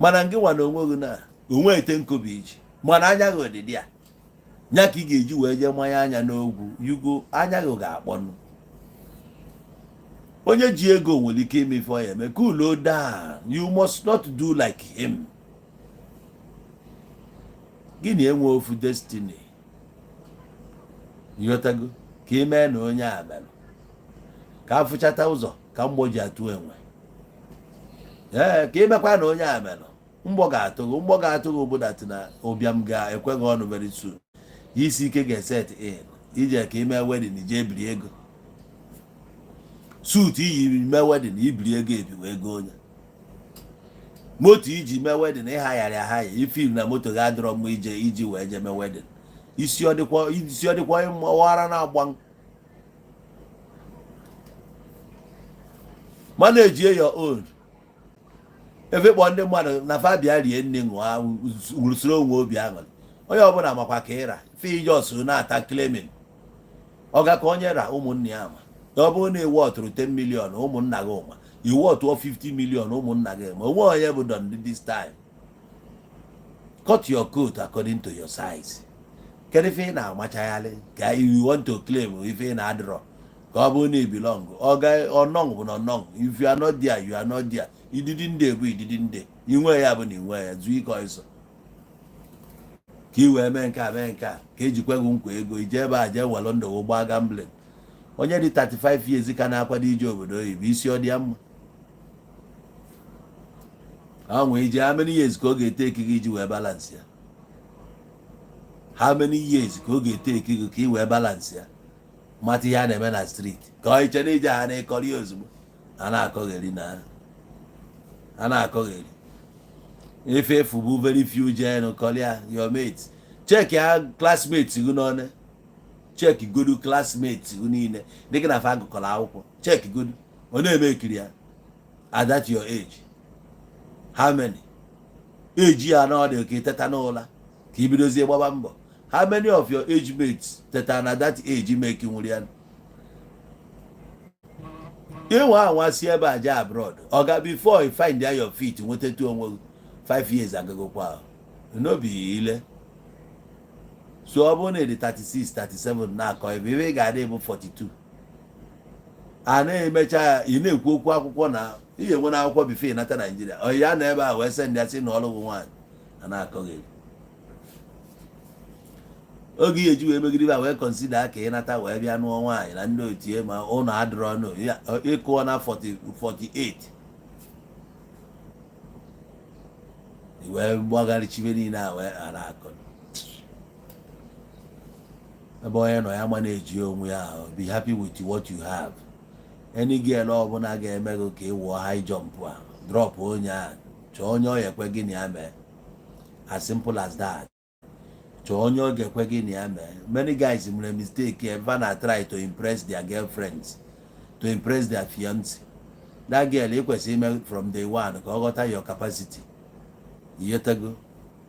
mana ngị nwa na onwe gị na onwe ete nkobi iji, mana anya gị ọdịdị ya nya ka ị ga-eji wee jee manye anya n'ogwu yugo, anya gị ga-akpọnụ. Onye ji ego nwere ike ime ife ọ ya eme. Cool down, you must not do like him. Gịnị enwe ofu destiny? Ịghọtago? Ka ị mee na onye a mere ka afụchata ụzọ ka mgbọ ji atụ enwe. Ee, ka imekwa na onye a mere mgbọ ga-atụ gị, mgbọ ga-atụ gị bụ that na ụbịam ga-ekwe gị ọnụ very soon. Isi ike ga-eset in. Ije ka ime wedding, ije ebiri ego suit iyi mee wedding, ibiri ego ebi wee go onye moto iji mee wedding, ịhagharị ahaya ifil na moto ga-adịrọ mma ije iji wee jee mee wedding. Isi ọ dịkwa, isi ọ dịkwa wara na-agba. Manage your own. Efe kpọọ ndị mmadụ na fa bịa rie nne, ṅụọ, usoro onwe obi aṅụrị. Onye ọbụla makwa ka ịra fe ije ọsụ na-ata claiming ọga ka onye ra ụmụnne ya ma ọ bụrụ na iwu ọtụrụ 10 million, ụmụnna gị ụma iwu ọtụọ 50 million, ụmụnna gị ma onwe onye bụ done this time. Cut your coat according to your size. Kedu ife ị na-amachagharị ka you want to claim ife ị na-adịrọ ka ọ bụrụ na ị belong? Ọga ọnọng bụ na ọnọng. If you are not there, you are not there. Ididi ndị bụ ididi ndị inwe ya bụ na inwe ya zuo ike ọsọ ka ị wee mee nke a, mee nke a ka ejikwa gị nkwa ego ije ebe a jee welụ ndụ gbaa gambling. Onye dị 35 years ka na-akwado ije obodo oyibo, isi ọ dị ya mma ọ nwee ije. How many years ka ọ ga-ete gị iji wee balance ya? How many years ka ọ ga-ete gị ka ị wee balance ya, mata ihe a na-eme na street, ka ọ iche na ije ha na-ekọrọ ya ozugbo a na-akọgheri na a na-akọgheri? Ife efu bụ very few jenu kọlịa your mates. Check ya classmates gị n'ọnụ, check godu classmates gị niile, dịka na fa agụkọrọ akwụkwọ. Check godu ọ na-eme ekiri ya at that your age. How many age ya na ọ dị ka iteta n'ụla ka ibidozie gbaba mbọ? How many of your age mates teta na that age make nwere ya? Ịnwe anwa si ebe a jee abroad, ọ ga before you find your feet, nwetatu onwe gị, 5 years agagokwa n'obi ile. So ọ bụrụ na ịdị 36, 37 na-akọ ebe ebe ị ga-adị bụ 42, a na-emecha ya, ị na-ekwu okwu akwụkwọ na ị ga-enwe na akwụkwọ before ịnata Naijiria. Ọ ya na ebe a wee send ya sị na ọlụ bụ nwaanyị a na-akọ gị oge ihe eji wee megide ibe a, wee consider ka ị nata wee bịa nụọ nwaanyị na ndị otie ma ụlọ adịrọ ọnụ ịkụọ na 40, 48, wee gbagharịchibe niile a wee ghara akọ ebe onye nọ ya ma na-eji onwe ya ahụ. Be happy with what you have. Any girl ọbụla ga-eme gị ka ị wụọ high jump a, drop onye a, chọọ onye ọ ya ekwe gị na ya mee. As simple as that. Chọọ onye ọ ga-ekwe gị na ya mee. Many guys mere mistake ebe na try to impress their girlfriends, to impress their fiance. That girl, ị kwesịrị ime from day one ka ọ ghọta your capacity. Iyetego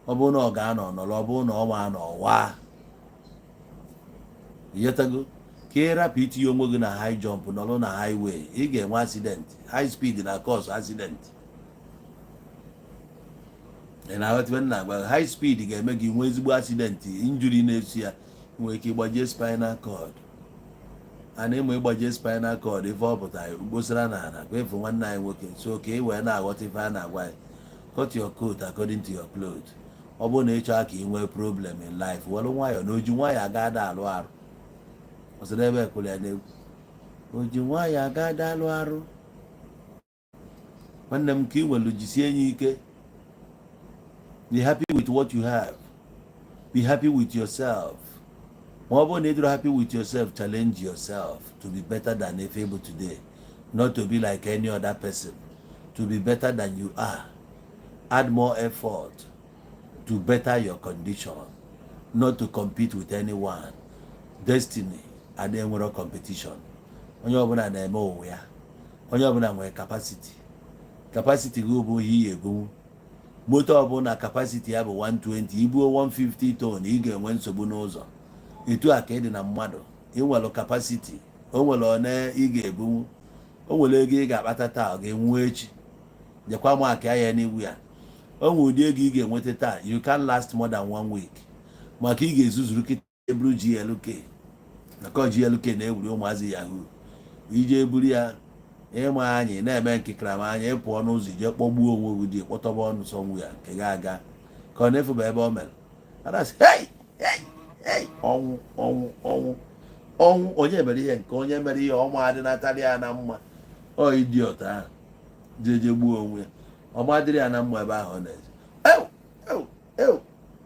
ọ bụrụ na ọ ga-anọ nọrọ, ọ bụrụ na ọ ma anọ waa. Iyetego ka ị rapụ itinye onwe gị na high jump, nọrọ na highway, ị ga-enwe accident. High speed na cause accident. Ị na-aghọta ife m na-agwa gị? High speed ga-eme gị nwee ezigbo accident, injury na-esu ya. Nwere ike ịgbajie spinal cord. A na-eme ịgbajie spinal cord, ife ọ pụtara kposara n'ala ka efu nwanne anyị nwoke. So ka ị wee na-aghọta ife a na-agwa ya, cut your coat according to your cloth. Ọ bụrụ na ị chọọ ka ị nwee problem in life, were nwayọọ na oji nwayọọ aga ada alụ arụ ọsọ ebe ekwere ya n'egwu, oji nwayọọ aga ada alụ arụ. Nwanne m, ka ị nwere, jisie ya ike. Be happy with what you have. Be happy with yourself. Ma ọ bụrụ na ị dịrọ happy with yourself, challenge yourself to be better than if able today, not to be like any other person, to be better than you are. Add more effort to better your condition, not to compete with anyone. Destiny adịghị enwero competition. Onye ọbụla na-eme ụwa ya. Onye ọbụla nwere capacity. Capacity gị bụ ihe iyi ebunwu moto ọbụla. Capacity ya bụ 120, ibuo 150 ton, ị ga-enwe nsogbu n'ụzọ. Etu a ka ị dị na mmadụ. Ị nwere capacity, o nwere one ị ga-ebunwu, o nwere ego ị ga-akpata taa, ọ ga-enwu echi. Jekwa maka ya n'iwu ya. O nwere ụdị ego ị ga-enweta taa, you can last more than one week, maka ị ga-ezuzuru kịta eburu GLK maka GLK na-ewuri ụmụazị yahoo. Ije eburu ya ịma anyị na-eme nkịkara anya, ịpụọ n'ụzọ ije kpọgbuo onwe gị, dị kpọtọba ọnụ sọnwụ ya nke ga-aga ka ọ na-efuba ebe o mere. Ana-asị, "Hey, hey, hey!" Ọnwụ, ọnwụ, ọnwụ, ọnwụ. Onye mere ihe nke onye mere ihe ọma adịnatara ya na mma. Ọ idiot ahụ jeje gbuo onwe ya, ọma dịrị ya na mma ebe ahụ ọ na-eje. Ew, ew, ew!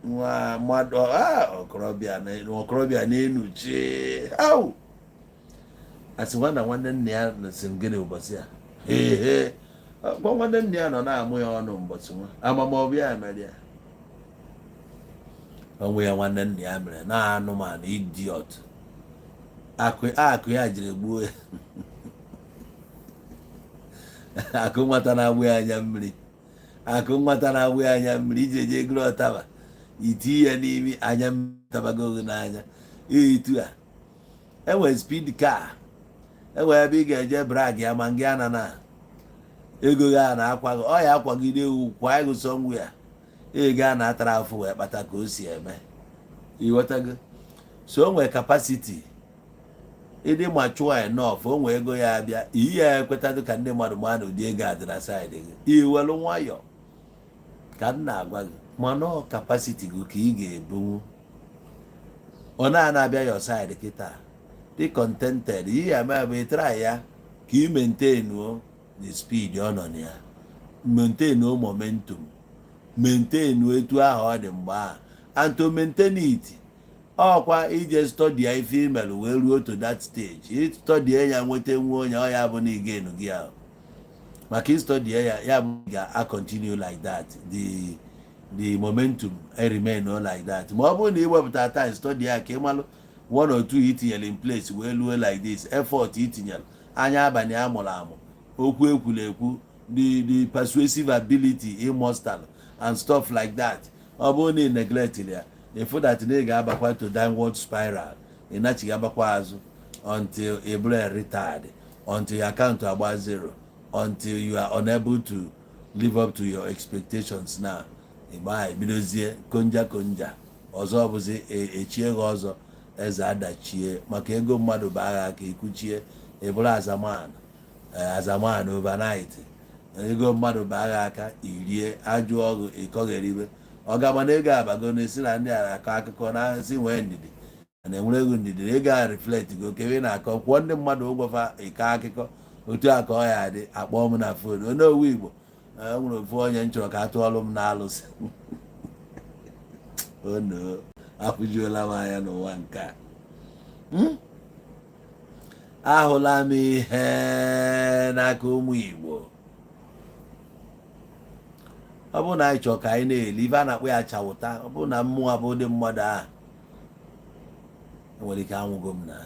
Nwa mmadụ a, okorobịa okorobịa na-enu chi au asị nwa na nwanne nna ya sị m gịnị ụbọchị a? Ehe, gwa nwanne nna ya nọ na-amụ ya ọnụ mbọchị nwa amamọbụ ya mere ya onwe ya. Nwanne nna ya mere na anụmanụ idiot, akụ akụ ya jiri gbuo ya. Akụ nwata na-agbụ ya anya mmiri, akụ nwata na-agbụ ya anya mmiri. Iji eje gụrụ ọtaba iti ya n'imi, anya mmiri tabago gị n'anya. Etu a enwere speed car, enwere ebe ị ga-eje brag ya ma ngị ana na ego gị a na-akwa gị, ọ ya akwagide ewu kwa ego sọnwụ ya. Ego a na-atara afụ wee kpata ka o si eme, ịghọtago? So o nwere capacity, ịdị mature enough, o nwee ego ya abịa, iyi ya ekwetado ka ndị mmadụ maa na ụdị ego a dị na side gị. Iwelu nwayọ ka m na-agwa gị, mana ọ capacity gị ka ị ga-ebunwu. Ọ na-ana abịa your side kịta, dị contented. Ihe ya mee bụ ịtry ya ka ị maintain o the speed ọ nọ na ya, maintain o momentum, maintain etu ahụ ọ dị mgbe ahụ. And to maintain it, ọkwa ije study ya ife imelụ wee ruo to that stage. Study ya, nweta nwa onye ọ ya bụ na igenu gị ahụ. Maka ịstudy ya, ya bụ ga-continue like that, the momentum remain like that. Ma ọ bụrụ na ị wepụta time study ya ka ị malụ one or two itinyere in place wee luo like this, effort itinyere, anya abalị amụrụ amụ, okwu ekwuru ekwu, the persuasive ability immortal and stuff like that, ọ bụrụ na ị neglect ya, ịfụ that na ị ga-abakwa to downward spiral, ị nachighị agbakwa azụ until ị bụrụ retired, until your account agba zero, until you are unable to live up to your expectations. Now ịgba ebidozie konja konja ọzọ, bụzi echie gị ọzọ eze adachie, maka ego mmadụ bụ agha ka ikuchie, ị bụrụ azaman azaman overnight. Ego mmadụ bụ agha aka irie ajụ ọgụ ịkọgheribe ọ ga mana ego abago na-esi na ndị a na-akọ akụkọ na si nwee ndidi na enwere ego ndidi na ego a reflect go kebe na-akọ kwụọ ndị mmadụ ụgwọ fa ịkọ akụkọ otu a ka ọ ya adị. Akpọọ m na phone, onye owu Igbo e nwere ofu onye m chọrọ ka a tụọlụ m n'alụsị ono. Afụjuola m anya n'ụwa nke a. Ahụla m ihe n'aka ụmụ Igbo. Ọ bụrụ na anyị chọrọ ka anyị na-eli ife a na-akpọ ya chawụta, ọ bụrụ na mmụọ bụ ụdị mmadụ ahụ enwere ike anwụgo m na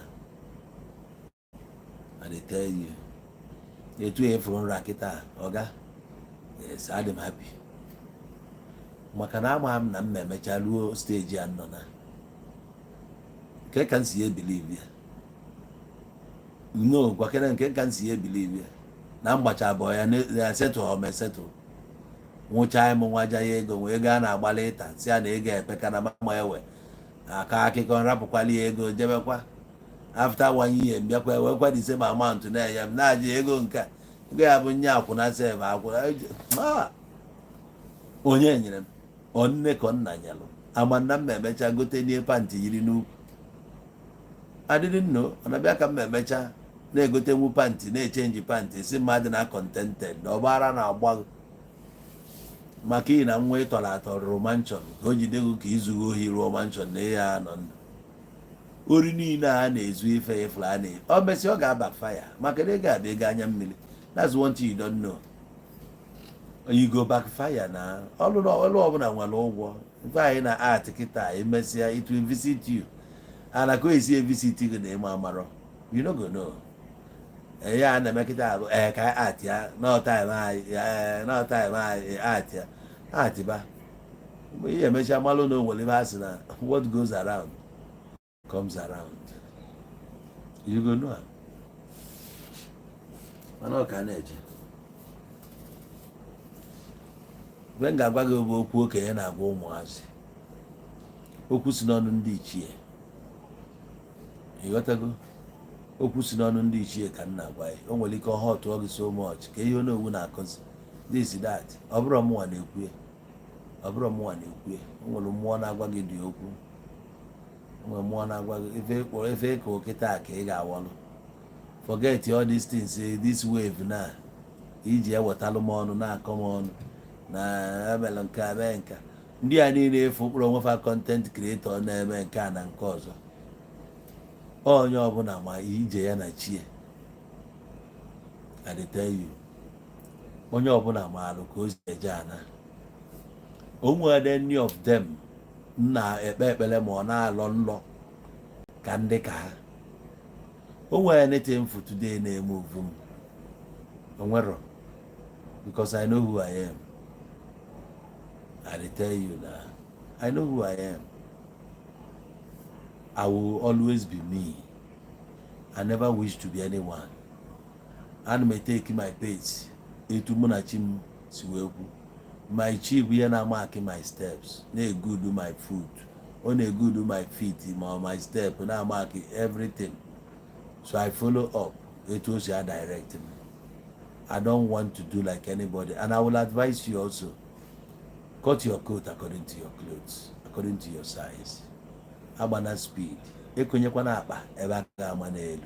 I dey tell you. Etu ya efuru nra kịta ọga, yes, adị m happy maka na ama m na m emecha ruo stage a nọ na nke ka m si ebelieve ya. No gwakere nke ka m si ebelieve ya na mgbacha abụọ ya na settle ọ ma settle nwụchaa m nwa ja ya ego nwee ego a na-agbalị ịta si ya na ego epeka na mama ewe akọ akụkọ nrapụkwala ya ego jebekwa. After one year mbịakwa ewekwa the same amount na-enye m na-aja ego nke a ego ya bụ nye akwụna sef akwụna. Ah! Onye nyere m ọ nne ka nna nyelụ ama na m emecha gote nie pant yiri n'ukwu adịrị nno. Ọ na-abịa ka m emecha na-egotenwu pant, na-echange pant, si mmadụ na contented na ọgbara na-agba maka ị na nwa ịtọrọ atọ rụrụ mansion ka o jide gị ka izughị ohi rụọ mansion na ya nọ ndụ. Ori niile a na-ezu ife ifuru a na ọ mesị ọ ga-aba faya maka na ego abịa ego anya mmiri. That's one thing you don't know, you go backfire na ọlụ ọlụ ọbụla nwere ụgwọ. Ife anyị na art kịta, emesịa it will visit you and ka o esi evisit gị na ịma amarọ, you no go know. Ya a na-eme kịta bụ ee ka anyị art ya no time anyị no time anyị art ya art ba mgbe ihe emecha malụ na o nwere ebe a sị na what goes around comes around, you go know am. Mana ọ ka na-eje mgbe m ga-agwa gị bụ okwu okenye na-agwa ụmụazị, okwu si n'ọnụ ndị ichie, ịghọtago? Okwu si n'ọnụ ndị ichie ka m na-agwa ya. O nwere ike ọha ọtụọ gị so much ka ihe onowu na-akọzi this that. Ọ bụrụ mụnwa na-ekwu ya, ọ bụrụ mụnwa na-ekwu ya, o nwere mmụọ na-agwa gị dị okwu. O nwere mmụọ na-agwa gị ife kpọrọ ife ka okịta ka ị ga-awọlụ. Forget all these things, this wave na iji ewetalụ m ọnụ na-akọ m ọnụ na emere nke a mee nke a. Ndị a niile efu mkpụrụ onwe fa content creator na-eme nke a na nke ọzọ, onye ọbụla ma ije ya na chie. I dey tell you, onye ọbụla maalụ ka o si eje ana. O nwere any of them na-ekpe ekpere ma ọ na-alọ nlọ ka ndị ka ha o nwere anything for today na-eme ovu m onwero, because I know who I am. I dey tell you na I know who I am. I will always be me. I never wish to be anyone. Ana m etake my pace etu mụ na chi m si wee kwu. My chi bụ ihe na-amark my steps, na-eguide my foot, ọ na-eguide my feet ma my step, na-amark everything, so I follow up etu o si a direct me. I don't want to do like anybody, and I will advise you also, cut your coat according to your clothes, according to your size. Agbana speed, ekonyekwana akpa ebe aka ga-ama n'elu.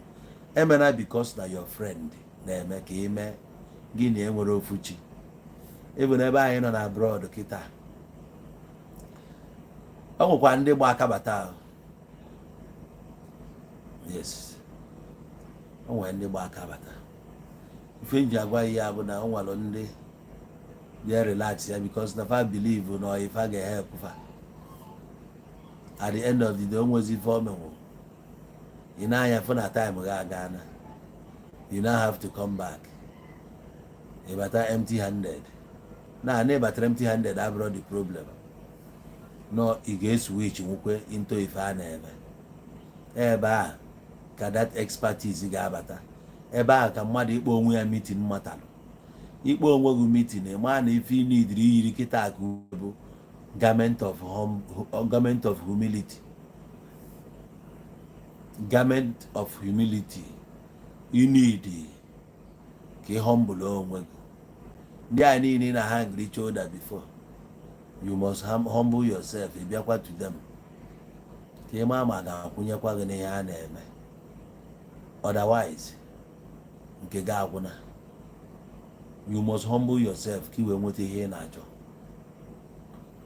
Emena because na your friend na-eme ka ime gị na enwere ofu chi ịbụ n'ebe anyị nọ na abroad kịta. Ọ nwekwa ndị gba aka bata ahụ. Yes, o nwere ndị gba aka bata. Ife nji agwa ya bụ na o nwere ndị bịa relax ya because na fa believe na ife a ga-help fa. At the end of the day, o nwezi ife o menwu. Ị na-anya fụ na time ga aga na you now have to come back, ịbata empty handed. Na ịbatara empty handed abụrụ the problem. No, ị ga-eswitch nwukwe into ife a na-eme ebe a ka that expertise ga-abata. Ebe a ka mmadụ ịkpọ onwe ya meeting matalụ. Ikpe onwe gị meeting, ma na ife ị nidiri iyiri kịta ka bụ garment of humility, garment of humility. You need ka ị humble onwe gị. Ndị a niile na ha reach older before, you must humble yourself. Ị bịakwa to them ka ị maa ma ga-akwụnyekwa gị n'ihe a na-eme. Otherwise, nke gị agwụna. You must humble yourself ka ị wee nweta ihe ị na-achọ.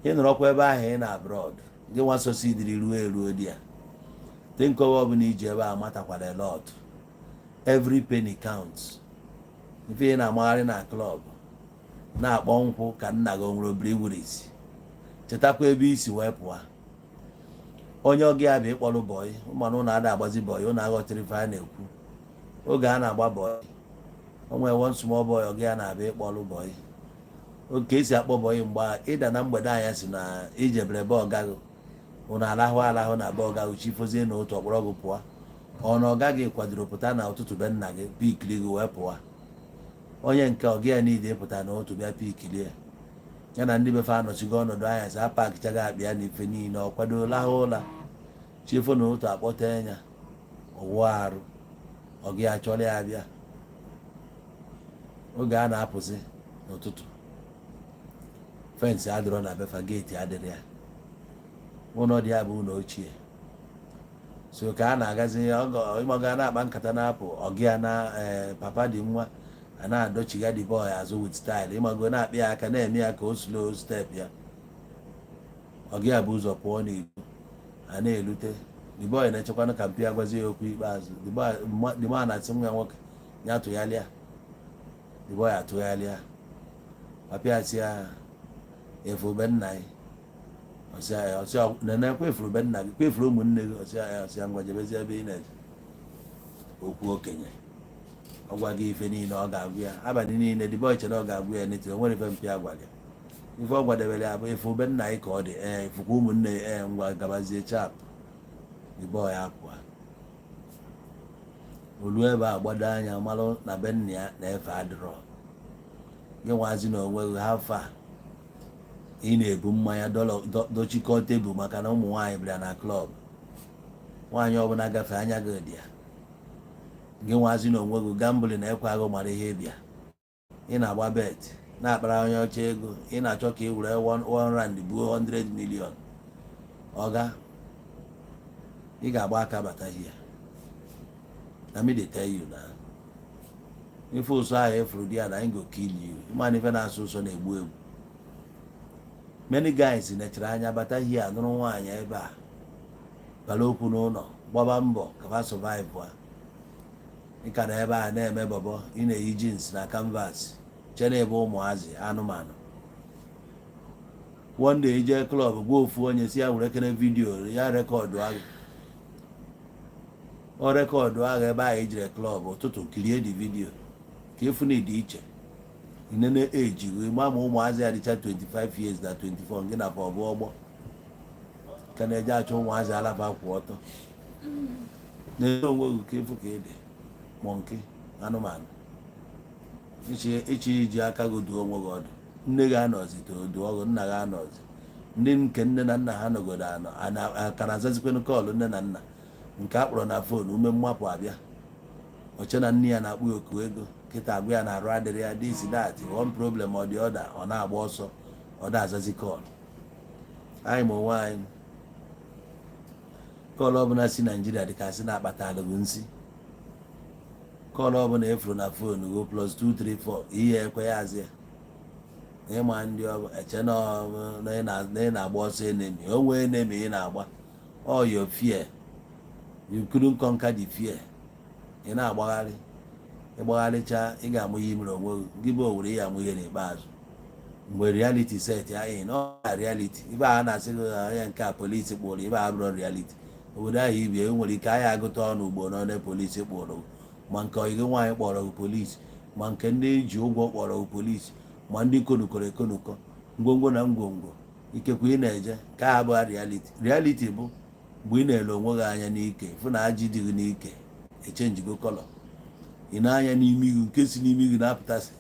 Ị nọrọkwa ebe ahụ, ị na abroad, gị nwa sosidiri ruo eruo di ya think ọbụla iji ebe a matakwara a lot. Every penny counts. Ife ị na-amagharị na club na-akpọ nkwụ ka nna gị o nwere breweries, chetakwa ebe isi wee pụọ. Onye ọgị ya bụ ịkpọrọ boy, mana ụnụ ada agbazi boy. Ụnụ aghọtara ife a na-ekwu. Oge a na-agba boy, o nwere one small boy ọgị ya na-abịa ịkpọrọ boy. Oke esi akpọ boy mgbe ịda na mgbede anya si na ijebere be ọgaghị, ụnụ alahụ alahụ na be ọgaghị, chifozie na otu ọkpọrọ gị pụọ. Ọ na ọ gaghị kwadoro pụta na ụtụtụ be nna gị pickiri gị wee pụọ. Onye nke ọgị ya niile pụta na otu bịa pickirie ya na ndị befe anọchigo ọnọdụ anya sị apakichaghị akpa ya na ife niile, ọ kwado lahụ ụla, chiefo na otu akpọta ya, ọwụọ arụ ọgị ya chọrọ ya bịa. Oge a na-apụzi n'ụtụtụ, fence adịrọ na befa, gate adịrị ya, ụlọ dị ya bụ ụlọ ochie. So ka a na-agazi, ịmaga na-akpa nkata na-apụ, ọgị ya na ee papa dị nwa a na-adọchiga the boy azụ with style, ịmago na-akpị ya aka, na-eme ya ka o slow step ya. Ọgị ya bụ ụzọ pụọ n'ilo. A na-elute, the boy na-echekwanụ ka mpi agwazi ya okwu ikpeazụ. The man na-asị nwa ya nwoke ya tụgharịa. The boy atụgharịa. Papa ya sị ya, "Efu be nna gị?" Ọsị nene, kwefuru be nna gị, kwefuru ụmụnne gị. Ọsị ya, ọsị ya, "Ngwa, jebezi ebe ị na-eje." Okwu okenye, ọ gwa gị ife niile ọ ga-agwa ya abalị niile. The boy chere ọ ga-agwa ya n'etiti. O nwere ife mpi agwa gị. Ife ọ gwadebere ya bụ, "Efu be nna gị ka ọ dị ee, efukwa ụmụnne ee, ngwa, gabazie." Chap, the boy apụa. Olu ebe a gbado anya malụ na be nna ya na-efe adịrọ. Gị nwazi na onwe gị, ha fa ị na-ebu mmanya dochikọ tebụl maka na ụmụ nwaanyị bịara na club. Nwaanyị ọbụla gafee anya gị dị ya. Gị nwazi na onwe gị, gambling na ekwe agụ mara ihe bịa. Ị na-agba bet, na-akpara onye ọcha ego. Ị na-achọ ka ị were 1 rand buo 100 million. Ọga, ị ga-agba aka bata here. Na me dey tell you na ife ụsọ ahụ efuru di ya na go kill you. Ịma ife na-asụ ụsọ na-egbu egbu. Many guys nechara anya bata here, nụrụ nwaanyị ebe a, bara okwu n'ụlọ, gbaba mbọ ka fa survive. A ị ka na ebe a na-eme bọbọ. Ị na-eyi jeans na canvas, chere ebe ụmụazị anụmanụ. One day ije club, gwa ofu onye si ya were kene video ya record ahụ. Ọ record ahụ ebe ahụ ijere club ụtụtụ, kirie the video ka efu na ịdị iche. Inene eji gị ma ụmụazị ya dịcha 25 years na 24, gị na ọ bụ ọgbọ ka na-eje achọ ụmụazị alafa kwụ ọtọ na-ere onwe gị ka efu ka ị dị monkey anụmanụ. Ịchị iji aka gị duo onwe gị ọdụ. Nne gị anọzi to duo ọgụ, nna gị anọzi. Ndị nke nne na nna ha nọgodo anọ ka na-azazikwanụ call nne na nna nke a kpọrọ na phone. Ume mmapụ abịa, oche na nne ya na-akpụ ya oku ego kịta, agwa ya na arụ adịrị ya, this, that, one problem or the other. Ọ na-agba ọsọ, ọ da-azazi call anyị. Ma onwe anyị, call ọbụla si Naijiria dị ka sị na-akpata alụgụ nsị. Call ọbụla efuru na phone go +234, ihe ekwe ya azị ya ịma ndị ọ eche na ị na-agba ọsọ enemy. O nwee enemy ị na-agba, all your fear. You couldn't conquer the fear. Ị na-agbagharị. Ịgbagharịcha, ị ga-amụ ihe imere onwe gị. Gị bụ owere ya amụ ihe n'ikpeazụ mgbe reality set ya in. Ọ reality ibe a na-asị gị onye nke a polisi kpụrụ ibe a bụrụ reality. Obodo ahụ ibi e nwere ike anyị agụta ọnụ ugbo n'ọnụ polisi kpụrụ, ma nke ọyị gị nwaanyị kpọrọ gị polisi, ma nke ndị ji ụgwọ kpọrọ gị polisi, ma ndị konukọrọ ekonukọ, ngwongwo na ngwongwo ikekwe ị na-eje ka ha bụ reality. Reality bụ mgbe ị na-ele onwe gị anya n'ike, fụ na ajị dị gị n'ike echangego colour. Ị na-anya n'ime gị, nke si n'ime gị na-apụtasị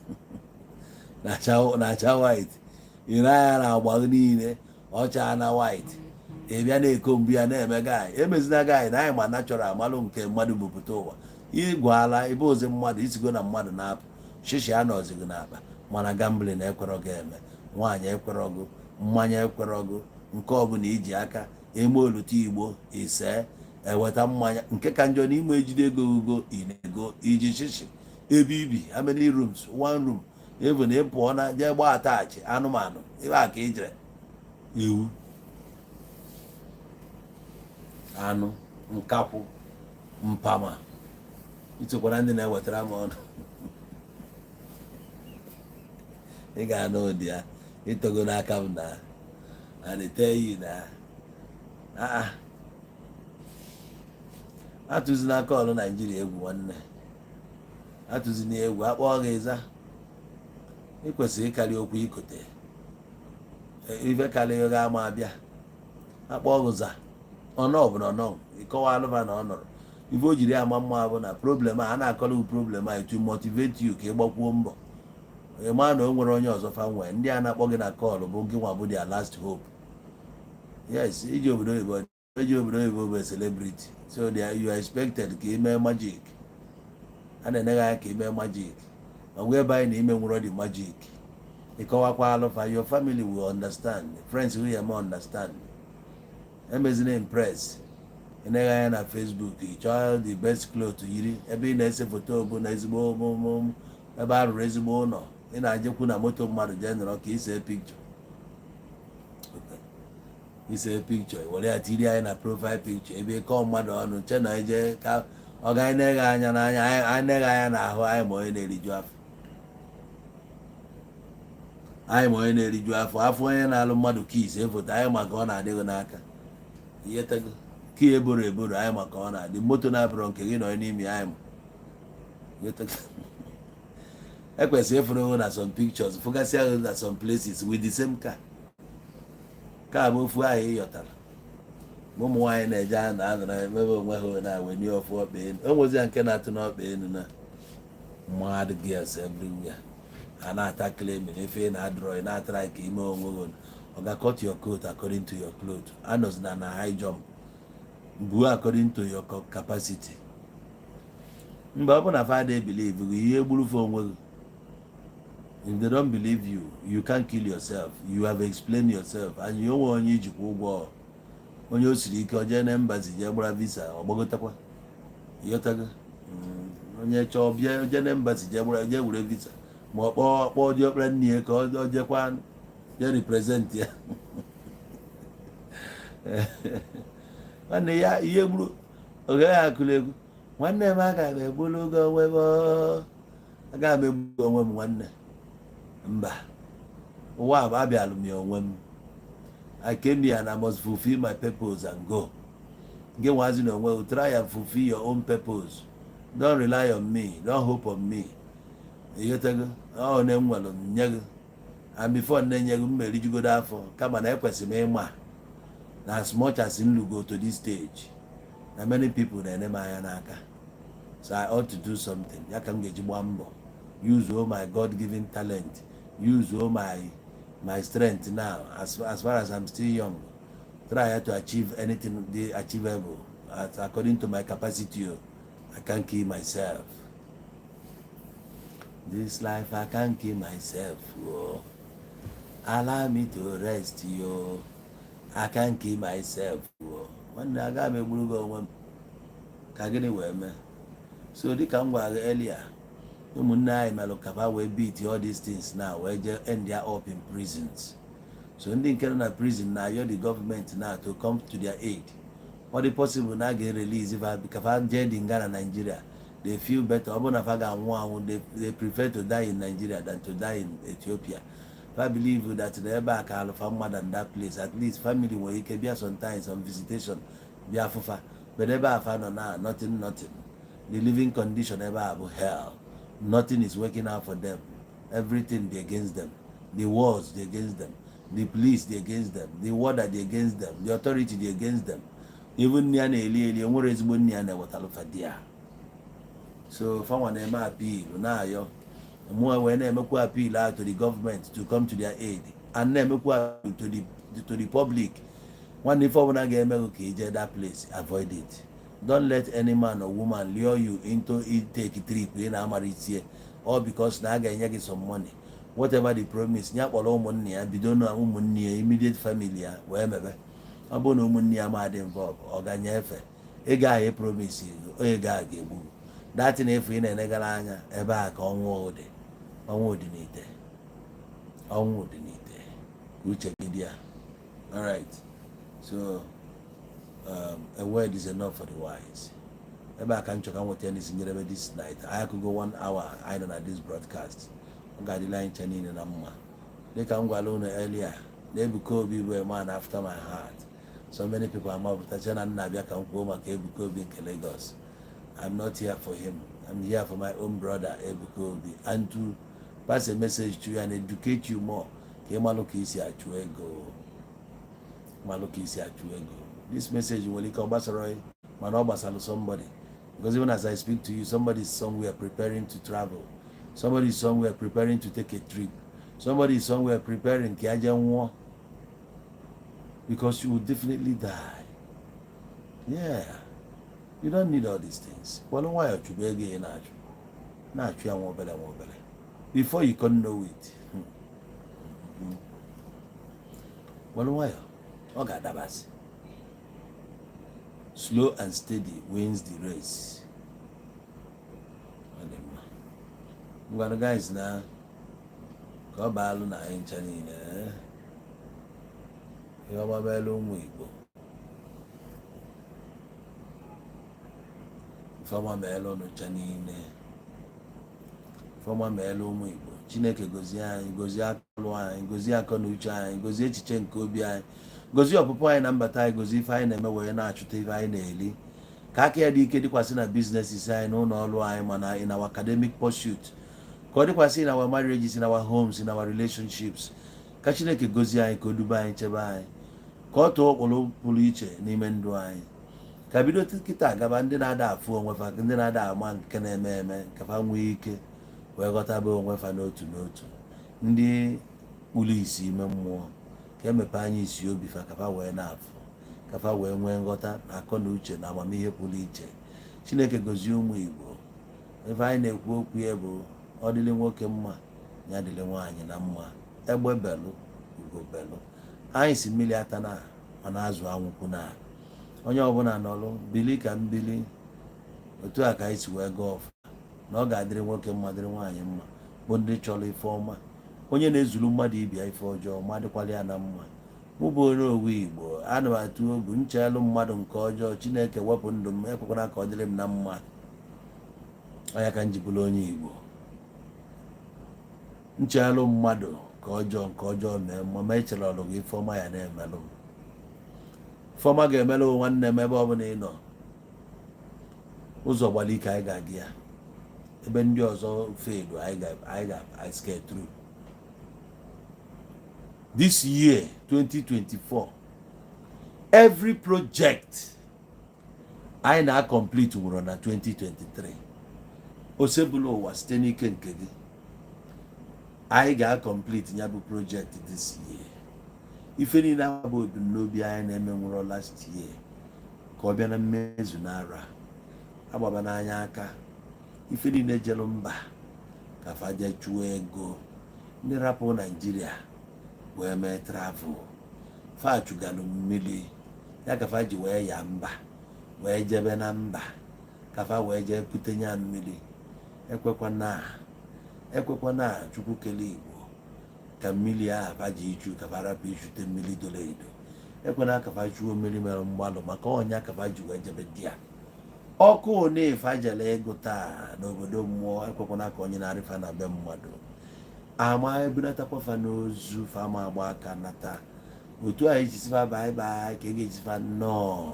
na-acha white. Ị na-anya na agba gị niile, ọcha na white. Ị bịa na-eko mgbu ya na-eme guy emezina guy na anyị ma natural amalụ nke mmadụ bupụta ụwa. Ịgwala ebe ozi mmadụ isigo na mmadụ na-apụ shishi a nọzi gị n'akpa, mana gambling ekwerọ gị eme, nwaanyị ekwerọ gị, mmanya ekwerọ gị, nke ọbụla iji aka eme olute igbo ise eweta mmanya. Nke ka njọ n'ime ejide ego ugo ị na-ego iji shishi ebe ibi, how many rooms? One room. Even ị pụọ na jee gbaa atachi anụmanụ ebe a ka ijere ewu anụ nkakwụ mpama itokwara ndị na-ewetara m ọnụ. Ị ga-anụ ụdị ya itogo n'aka m na and I tell you na ah, atụzina call Naijiria egwu. Nwanne, atụzina egwu. Akpọọ gị ịza, ị kwesịrị ịkarị okwu ikote ife karịrị gị ama abịa. Akpọọ gị za, ọnọ ọbụla ọnọ ịkọwa alụva na ọ nọrọ ife o jiri ama mma bụ na problem a na-akọrọ gị, problem a to motivate you ka ị gbakwuo mbọ. Ị maa na o nwere onye ọzọ fa nwee. Ndị a na-akpọ gị na call bụ gị nwa bụ their last hope. Yes, iji obodo oyibo, eji obodo oyibo bụ celebrity, so you are expected ka ị mee magic. A na-enye gị anya ka ị mee magic, ma wee ebe anyị na ime nwere the magic. Ịkọwakwa alụfa, your family will understand, friends will eme understand. Emezina impress. Ị anya na Facebook, ị chọọ the best cloth yiri, ebe ị na-ese foto bụ na ezigbo ebe a rụrụ ezigbo ụlọ. Ị na-ajekwu na moto mmadụ jee nọrọ ka ise picture, ise picture were ya tiri anyị na profile picture, ebe kọọ mmadụ ọnụ che na ije ka ọ ga anyị na-eghe anya n'anya anyị na-eghe anya n'ahụ anyị. Ma onye na-eriju afọ anyị, ma onye na-eriju afọ afọ, onye na-alụ mmadụ ka ise foto anyị maka ọ na-adịghị n'aka ihe tego ka eboro eboro anyị maka ọ na-adị moto na-abụrọ nke gị nọ n'ime anyị ma ihe tego. Ekwesịrị ịfụrụ na some pictures, fụgasị ahụ na some places with the same car ka bụ ofu ahụ ị yọtara. Ma ụmụ nwaanyị na-eje a na-anọrọ emebe onwe ha na-aweni ofu ọkpa elu, o nwezi ya nke na-atụ n'ọkpa elu na mad girls everywhere a na-ata claiming efe na adrọ ị na-atara ka ime onwe gị. Ọ ga cut your coat according to your cloth. Anọzina na high jump buo according to your capacity. Mgbe ọ bụ na fada believe gị, ihe gburufe onwe gị. If they don't believe you, you can't kill yourself. You have explained yourself and you onwe onye ijikwa ụgwọ. Onye o siri ike o jee na embassy jee gbara visa, ọ gbagotakwa. Ịghọtago? Onye chọọ bịa jee na embassy jee gbara, jee were visa, ma ọ kpọọ kpọọ diọkpara nne ya ka ọ jekwa jee represent ya. Nwanne ya ihe gburu oge ya akụrụ egwu. Nwanne m, aga m egburu gị onwe m oo. Aga m egbu onwe m. Nwanne, mba ụwa a bụ abịalụ m ya onwe m. I came here and I must fulfill my purpose and go. Gị nwazi na onwe gị, try and fulfill your own purpose. Don't rely on me, don't hope on me. Ịghọtago? Ọ na nwere nye gị, and before nne nye gị m erijugodo afọ. Kama na ekwesịrị m ịma na as much as m lugo to this stage na many people na-ene m anya n'aka, so I ought to do something. Ya ka m ga-eji gbaa mbọ, use all my God-given talent, use all my strength now as far as I'm still young, try to achieve anything dị achievable as according to my capacity o. I can't kill myself. This life, I can't kill myself. Oh. Allow me to rest yo. I can't kill myself. Oh. Nwanne, aga m egburu gị onwe m ka gịnị wee mee? So dịka m gwara gị earlier, ụmụnne anyị melụ kaba wee beat all these things now, wee jee end their up in prisons. So ndị nke nọ na prison na-ayọ the government now to come to their aid. Ọ dị possible na a ga-erelease fa ka fa jee dị nga na Nigeria. They feel better. Ọ bụrụ na fa ga-anwụ anwụ, they prefer to die in Nigeria than to die in Ethiopia. Fa believe that na ebe a ka alụfa mma than that place. At least family nwere ike bịa sometimes on visitation, bịa afụfa. But ebe a fa nọ na, nothing, nothing. The living condition ebe a bụ hell. Nothing is working out for them. Everything dey against them. The wars dey against them, the police dey against them, the warder dey against them, the authority dey against them. Even nne ya na-eli eli, enwere ezigbo nne ya na-ewetalụfa di ya. So fanwa na-eme appeal, na-ayọ mụọ, wee na-emekwa appeal ahụ to the government to come to their aid, and na-emekwa appeal to the public. Nwanne, ife ọbụla ga-eme gị ka ije that place, avoid it. Don't let any man or woman lure you into take trip ị na-amara isie, all because na a ga-enye gị some money. Whatever the promise, ya kpọrọ ụmụnne ya, bido na ụmụnne ya, immediate family ya, wee mebe. Ọ bụrụ na ụmụnne ya ma dị involve, ọ ga-nye efe ego ahụ e promise. Ego ahụ ga-egbu datin efu ị na-enegara anya. Ebe a ka ọnwụ dị, ọnwụ dị n'ite, ọnwụ dị n'ite. Ka uche gị dị ya. Alright, so a word is enough for the wise. Ebe a ka m chọ ka m nweta ya n'isi njedebe this night. Anyị akụgo one hour anyị nọ na this broadcast. Ọ ga-adịla anyị nche niile na mma. Dịka m gwara unu earlier na Ebuka Obi bụ a man after my heart. So many people amapụtacha na nna abịa ka m kwuo maka Ebuka Obi nke Lagos. I'm not here for him. I'm here for my own brother Ebuka Obi, and to pass a message to you and educate you more, ka ị malụ ka isi achụ ego, malụ ka isi achụ ego. This message nwere ike ọ gbasara gị, mana ọ gbasara somebody, because even as I speak to you, somebody is somewhere preparing to travel, somebody is somewhere preparing to take a trip, somebody is somewhere preparing ka ya jee nwụọ, because you will definitely die. Yeah, you don't need all these things. Kwalụ nwayọ, chụba ego ị na-achụ, na-achụ ya nwa obere nwa obere. Before you can know it, kwalụ nwayọ, ọ ga-adabasị. Slow and steady wins the race. Ọ dị mma. Ngwanụ guys, na ka ọ baalụ na anyị ncha niile, eh? Ihe ọma meelu ụmụ Igbo, ifeọma meelu ụnụ ncha niile, ifeọma meelu ụmụ Igbo. Chineke gozie anyị, gozie akụlụ anyị, gozie akọ na uche anyị, gozie echiche nke obi anyị, gozie ọpụpụ anyị na mbata anyị, gozie ife anyị na-eme wee na-achụta ife anyị na-eli. Ka aka ya dị ike dịkwasị na businesses anyị, n'ụlọ ọrụ anyị, mana in our academic pursuit, ka ọ dịkwasị in our marriages, in our homes, in our relationships. Ka Chineke gozie anyị, ka o dube anyị, chebe anyị, ka ọ tụọ ụkpụrụ pụrụ iche n'ime ndụ anyị. Ka bido kịta gaba, ndị na-ada afụ onwe fa, ndị na-ada ama nke na-eme eme, ka fa nwee ike wee ghọtaba onwe fa n'otu n'otu. Ndị kpuru isi ime mmụọ, ka emepe anya isi obi fa, ka fa wee na-afụ, ka fa wee nwee nghọta na akọ na uche na amamihe pụrụ iche. Chineke gozie ụmụ Igbo. Ife anyị na-ekwu okwu ya bụ, ọ dịrị nwoke mma, ya dịrị nwaanyị na mma. Egbe belụ, ugo belụ. Anyị si mmiri ata na mana azụ anwụkwụ na onye ọbụla nọlụ bili ka mbili. Otu a ka anyị si wee gaa ọfụ na ọ ga-adịrị nwoke mma, dịrị nwaanyị mma, bụ ndị chọrọ ife ọma. Onye na-ezuru mmadụ ibia ife ọjọọ, ma dịkwala ya na mma. Mụ bụ onye owu Igbo, ana m atụ egwu nchelụ mmadụ nke ọjọọ. Chineke wepụ ndụ m, ekwekwana ka ọ dịrị m na mma. Onye ka m ji bụrụ onye Igbo, nchelụ mmadụ ka ọjọọ, nke ọjọọ mee mma, ma echere ọlụ gị ife ọma ya na-emelụ m. Ifeọma ga-emelụ nwanne m. Ebe ọbụla ị nọ, ụzọ gbara ike, anyị ga-aga ya. Ebe ndị ọzọ felu, anyị ga scale through this year 2024. Every project anyị na-complete nwụrụ na 2023. Osebụla ụwa, site n'ike nke gị, anyị ga-complete ya bụ project this year. Ife niile ahụ bụ ebumnobi anyị na-eme nwụrụ last year, ka ọ bịa na mmezu n'ara agbaba n'anya aka. Ife niile jelu mba ka fa jee chụọ ego, ndị rapụ Naijiria wee mee travel, fa chụgalụ mmiri ya ka fa ji wee ya mba, wee jebe na mba ka fa wee jee kute ya mmiri. Ekwekwana, ekwekwana Chukwu kele Igbo ka mmiri ahụ fa ji ichu, ka fa rapụ ichute mmiri doro edo. Ekwena ka fa chuo mmiri mere mgbalụ, maka ọnya ka fa ji wee jebe di ya. Ọkụ onefe ajela ego taa n'obodo mmụọ, ekwekwana ka onye na-arịfa na be mmadụ ama ebunatakwa fa n'ozu. Fa ma agba aka nata otu anyị jisifa. Bye bye ka ị ga-ejisifa nnọọ.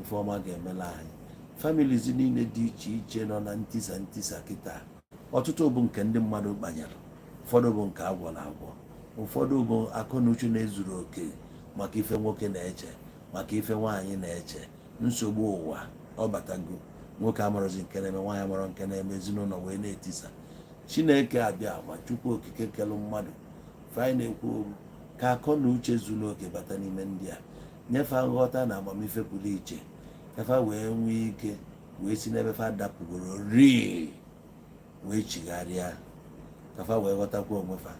Ifeọma ga-emela anyị. Families niile dị iche iche nọ na ntisa ntisa kịta, ọtụtụ bụ nke ndị mmadụ kpanyere, ụfọdụ bụ nke agwọrọ agwọ, ụfọdụ bụ akọ na uche na-ezuru oke maka ife nwoke na-eche, maka ife nwaanyị na-eche. Nsogbu ụwa ọ batago, nwoke amarọzi nke na-eme, nwaanyị amarọ nke na-eme, ezinụlọ wee na-etisa. Chineke abịa ma Chukwu Okike kelụ mmadụ, ife anyị na-ekwu okwu ka akọ na uche zuru oke bata n'ime ndị a, nyefe nghọta na amamife pụrụ iche, ka fa wee nwee ike wee si n'ebe fa dapụgoro rii wee chigharịa, ka fa wee ghọtakwa onwe fa,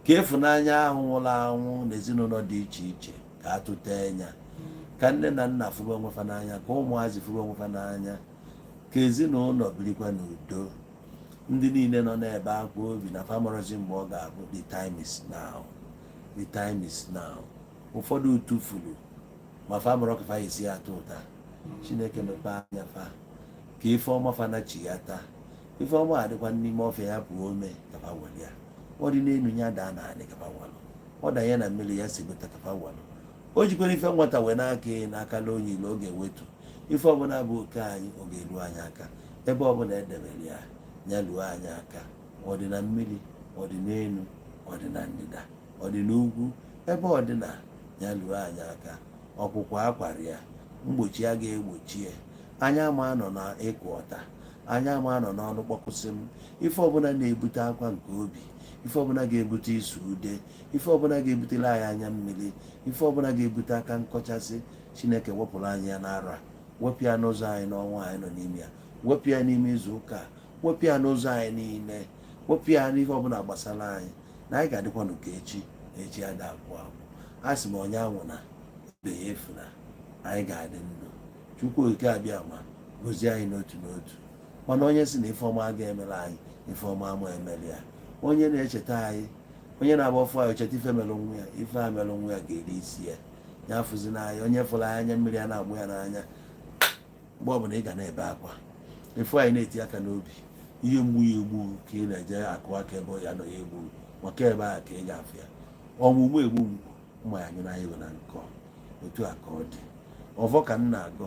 ka ịfụnanya ahụ nwụrụ anwụ n'ezinụlọ dị iche iche ka atụte ya, ka nne na nna fụba onwe fa n'anya, ka ụmụazị fụba onwe fa n'anya, ka ezinụlọ birikwa n'udo. Ndị niile nọ n'ebe akwa obi na famarọzi mgbe ọ ga-abụ. The time is now, the time is now. Ụfọdụ tụfuru ma famarọ ka fa esi atọ ụta. Chineke mepee anya fa ka ife ọma fa nachighata. Ife ọma adịkwa n'ime ọfịa, ya pụọ ome ka fa were ya. Ọ dị n'elu, ya daa n'anị ka fa walụ. Ọ danye na mmiri, ya si gote ka fa walụ. O jikwara ife nwata wee n'aka n'aka onye ilo, ọ ga-ewetu ife ọbụla bụ oke anyị, ọ ga-eru anyị aka. Ebe ọbụla edebere ya, ya luo anyị aka. Ọ dị na mmiri, ọ dị n'elu, ọ dị na ndịda, ọ dị n'ugwu, ebe ọ dị na ya luo anyị aka. Ọkwụkwọ akwara ya, mgbochi a ga-egbochi ya. Anya ama nọ na ịkụ ọta, anya ama nọ n'ọnụ kpọkụsị m. Ife ọbụla na-ebute akwa nke obi, ife ọbụla ga-ebute isu ude, ife ọbụla ga-ebutere anyị anya mmiri, ife ọbụla ga-ebute aka nkọchasị, Chineke wepụrụ anyị ya n'arọ a. Wepụ ya n'ụzọ anyị n'ọnwa anyị nọ n'ime ya, wepụ ya n'ime izu ụka a, wepụ ya n'ụzọ anyị niile, wepụ ya n'ihe ọbụla gbasara anyị, na anyị ga-adịkwanụ ka echi na echi ada agwụ agwụ. A sị m, onye anwụ na ibe ya efuna, anyị ga-adị ndụ. Chukwu Okike abịa ma gozie anyị n'otu n'otu. Mana onye si na ifeọma ga-emere anyị, ifeọma ama emere ya. Onye na-echeta anyị, onye na-agba ọfụ anyị cheta ife mere nwa ya, ife a mere nwa ya ga-eri isi ya. Ya afụzi n'anya onye fụrụ anyị anya mmiri a na-agbụ ya n'anya. Mgbe ọbụla ị ga na-ebe akwa efu, anyị na-eti aka n'obi, ihe mgbu ya egbu ka ị na-eje akụ aka ebe ya nọ ya egbu, maka ebe a ka ị ga-afụ ya. Ọmụmụ egbu mgbu mma ya nyụrụ anyị na nkọ. Otu a ka ọ dị. Ọvọ ka m na-agọ,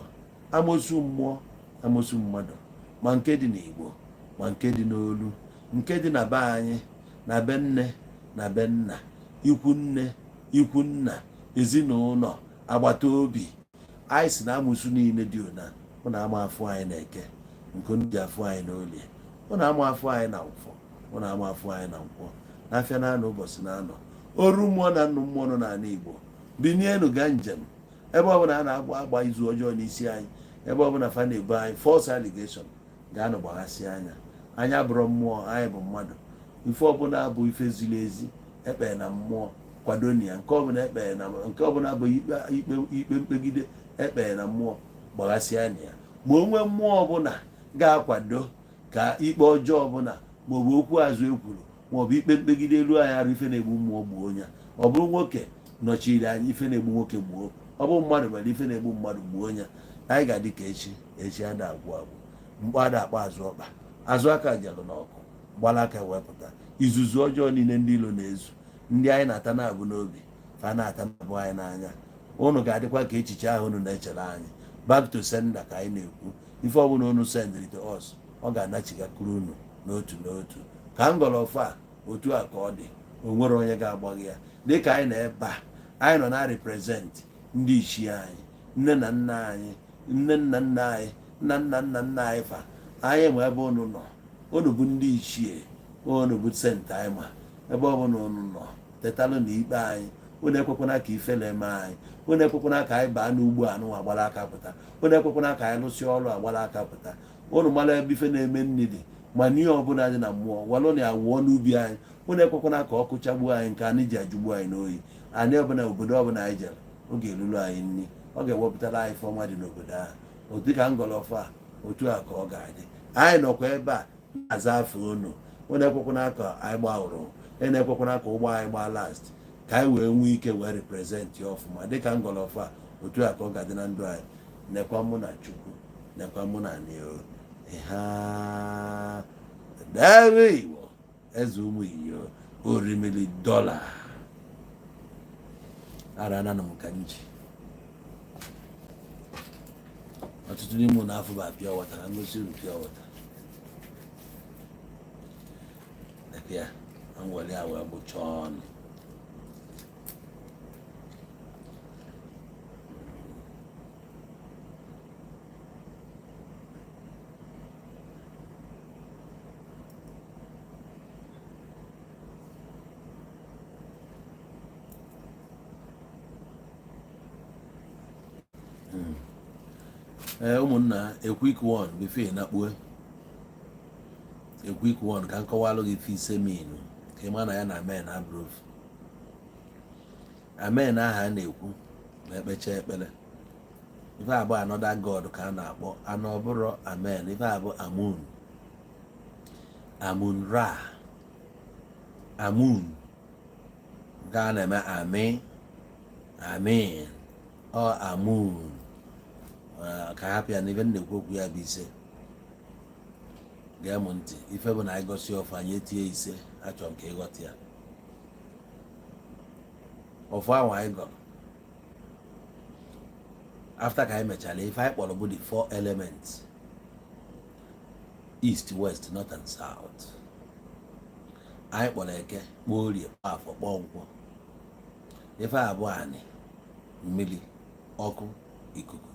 amosu mmụọ, amosu mmadụ, ma nke dị n'Igbo, ma nke dị n'olu, nke dị na be anyị, na be nne, na be nna, ikwu nne, ikwu nna, ezinụlọ, agbata obi anyị, si na amụsụ niile dị ona ụna ama afụ anyị na Eke, nke unu ji afụ anyị n'Olie, ụna ama afụ anyị na Nkwọ, ụna ama afụ anyị na Nkwọ, n'afịa na-anọ, ụbọchị na-anọ, oru mmụọ na nnụ mmụọ nọ n'ala Igbo, binienu gaa njem. Ebe ọbụla a na-agba agba izu ọjọọ n'isi anyị, ebe ọbụla fa na-ebu anyị false allegation, ga-anọ gbaghasị anya anyị. Abụrọ mmụọ, anyị bụ mmadụ. Ife ọbụla bụ ife ziri ezi ekpere na mmụọ, kwado na ya. Nke ọbụla ekpere na nke ọbụla bụ ikpe ikpe ikpe mkpegide ekpere na mmụọ, gbaghasịa na ya. Ma onwe mmụọ ọbụla ga-akwado ka ikpe ọjọọ ọbụla, maọbụ okwu azụ ekwuru, maọbụ ikpe mkpegide elu anyị arụ, ife na-egbu mmụọ gbuo onye. Ọ bụrụ nwoke nọchiri anyị, ife na-egbu nwoke gbuo. Ọ bụ mmadụ mere ife na-egbu mmadụ, gbuo onye. Anyị ga-adị ka echi, echi ada agwụ agwụ. Mkpọ ada akpọ azụ ọkpa, azụ aka jelụ n'ọkụ gbala aka wepụta izuzu ọjọọ niile ndị ilo na-ezu. Ndị anyị na-ata na-abụ n'obi, fa na-ata na-abụ anyị n'anya. Unu ga-adịkwa ka echiche ahụ unu na-echere anyị. Back to sender ka anyị na-ekwu. Ife ọbụla unu sendịrị to us, ọ ga-anachigakwuru unu n'otu n'otu. Ka m gọrọ ọfọ a, otu a ka ọ dị. O nwere onye ga-agbaghị ya. Dịka anyị nọ ebe a, anyị nọ na represent ndị ichie anyị, nne na nna anyị, nne nna nna anyị, nna nna nna nna anyị. Fa anyị ma ebe unu nọ. Unu bụ ndị ichie, unu bụ saint. Anyị ma ebe ọbụla unu nọ. Tetalụ na ikpe anyị. Unu ekwekwana ka ifele mee anyị. Unu ekwekwana ka anyị baa n'ugbo anụnwa agbara aka pụta. Unu ekwekwana ka anyị lụsị ọrụ agbara aka pụta. Unu mara ebe ife na-eme nri dị, ma n'ihe ọbụla dị na mmụọ, walụ na ya wụọ n'ubi anyị. Unu ekwekwana ka ọkụ chagbuo anyị, nke anyị ji ajụgbu anyị n'oyi. Anyị ọbụla, obodo ọbụla anyị jere, ọ ga-eruru anyị nri, ọ ga-ewepụtara anyị ife ọma dị n'obodo ahụ. Otu ka ngọlọfọ a, otu a ka ọ ga-adị. Anyị nọkwa ebe a na-aza afọ unu. Unu ekwekwana ka anyị gbahụrụ, unu ekwekwana ka ụgbọ anyị gbaa last, ka anyị wee nwee ike wee represent ya ọfụma. Dịka ngọlọfọ a, otu a ka ọ ga-adị na ndụ anyị. Nekwa mụ na Chukwu. Nekwa mụ na anị o ha debe Igbo eze ụmụ iyo orimili dọla ara na m ka m ji ọtụtụ n'ime unu afọ ba pure water na ngosi unu pure water ya nwere ya wee gbụchaa ọnụ. Ee ụmụnna, a quick one before ị nakpue, a quick one ka m kọwalụ gị ife ise mean, ka ị ma na ya na amen abụrọ ofu. Amen ahụ a na-ekwu ma ekpecha ekpere, ife a bụ another god ka a na-akpọ ana, ọ bụrọ amen. Ife a bụ Amun, Amun Ra, Amun nke a na-eme ami amin ọ Amun. Ka hapụ ya na ife m na-ekwu okwu ya bụ ise. Gee m ntị, ife bụ na anyị gosi ọfọ, anyị etinye ise. Achọrọ m ka ịghọta ya. Ọfọ ahụ anyị gọrọ after ka anyị mechara, ife anyị kpọrọ bụ the four elements: east, west, north and south. Anyị kpọrọ Eke, kpọọ Orie, kpọọ Afọ, kpọọ Nkwọ. Ife a bụ anị, mmiri, ọkụ, ikuku.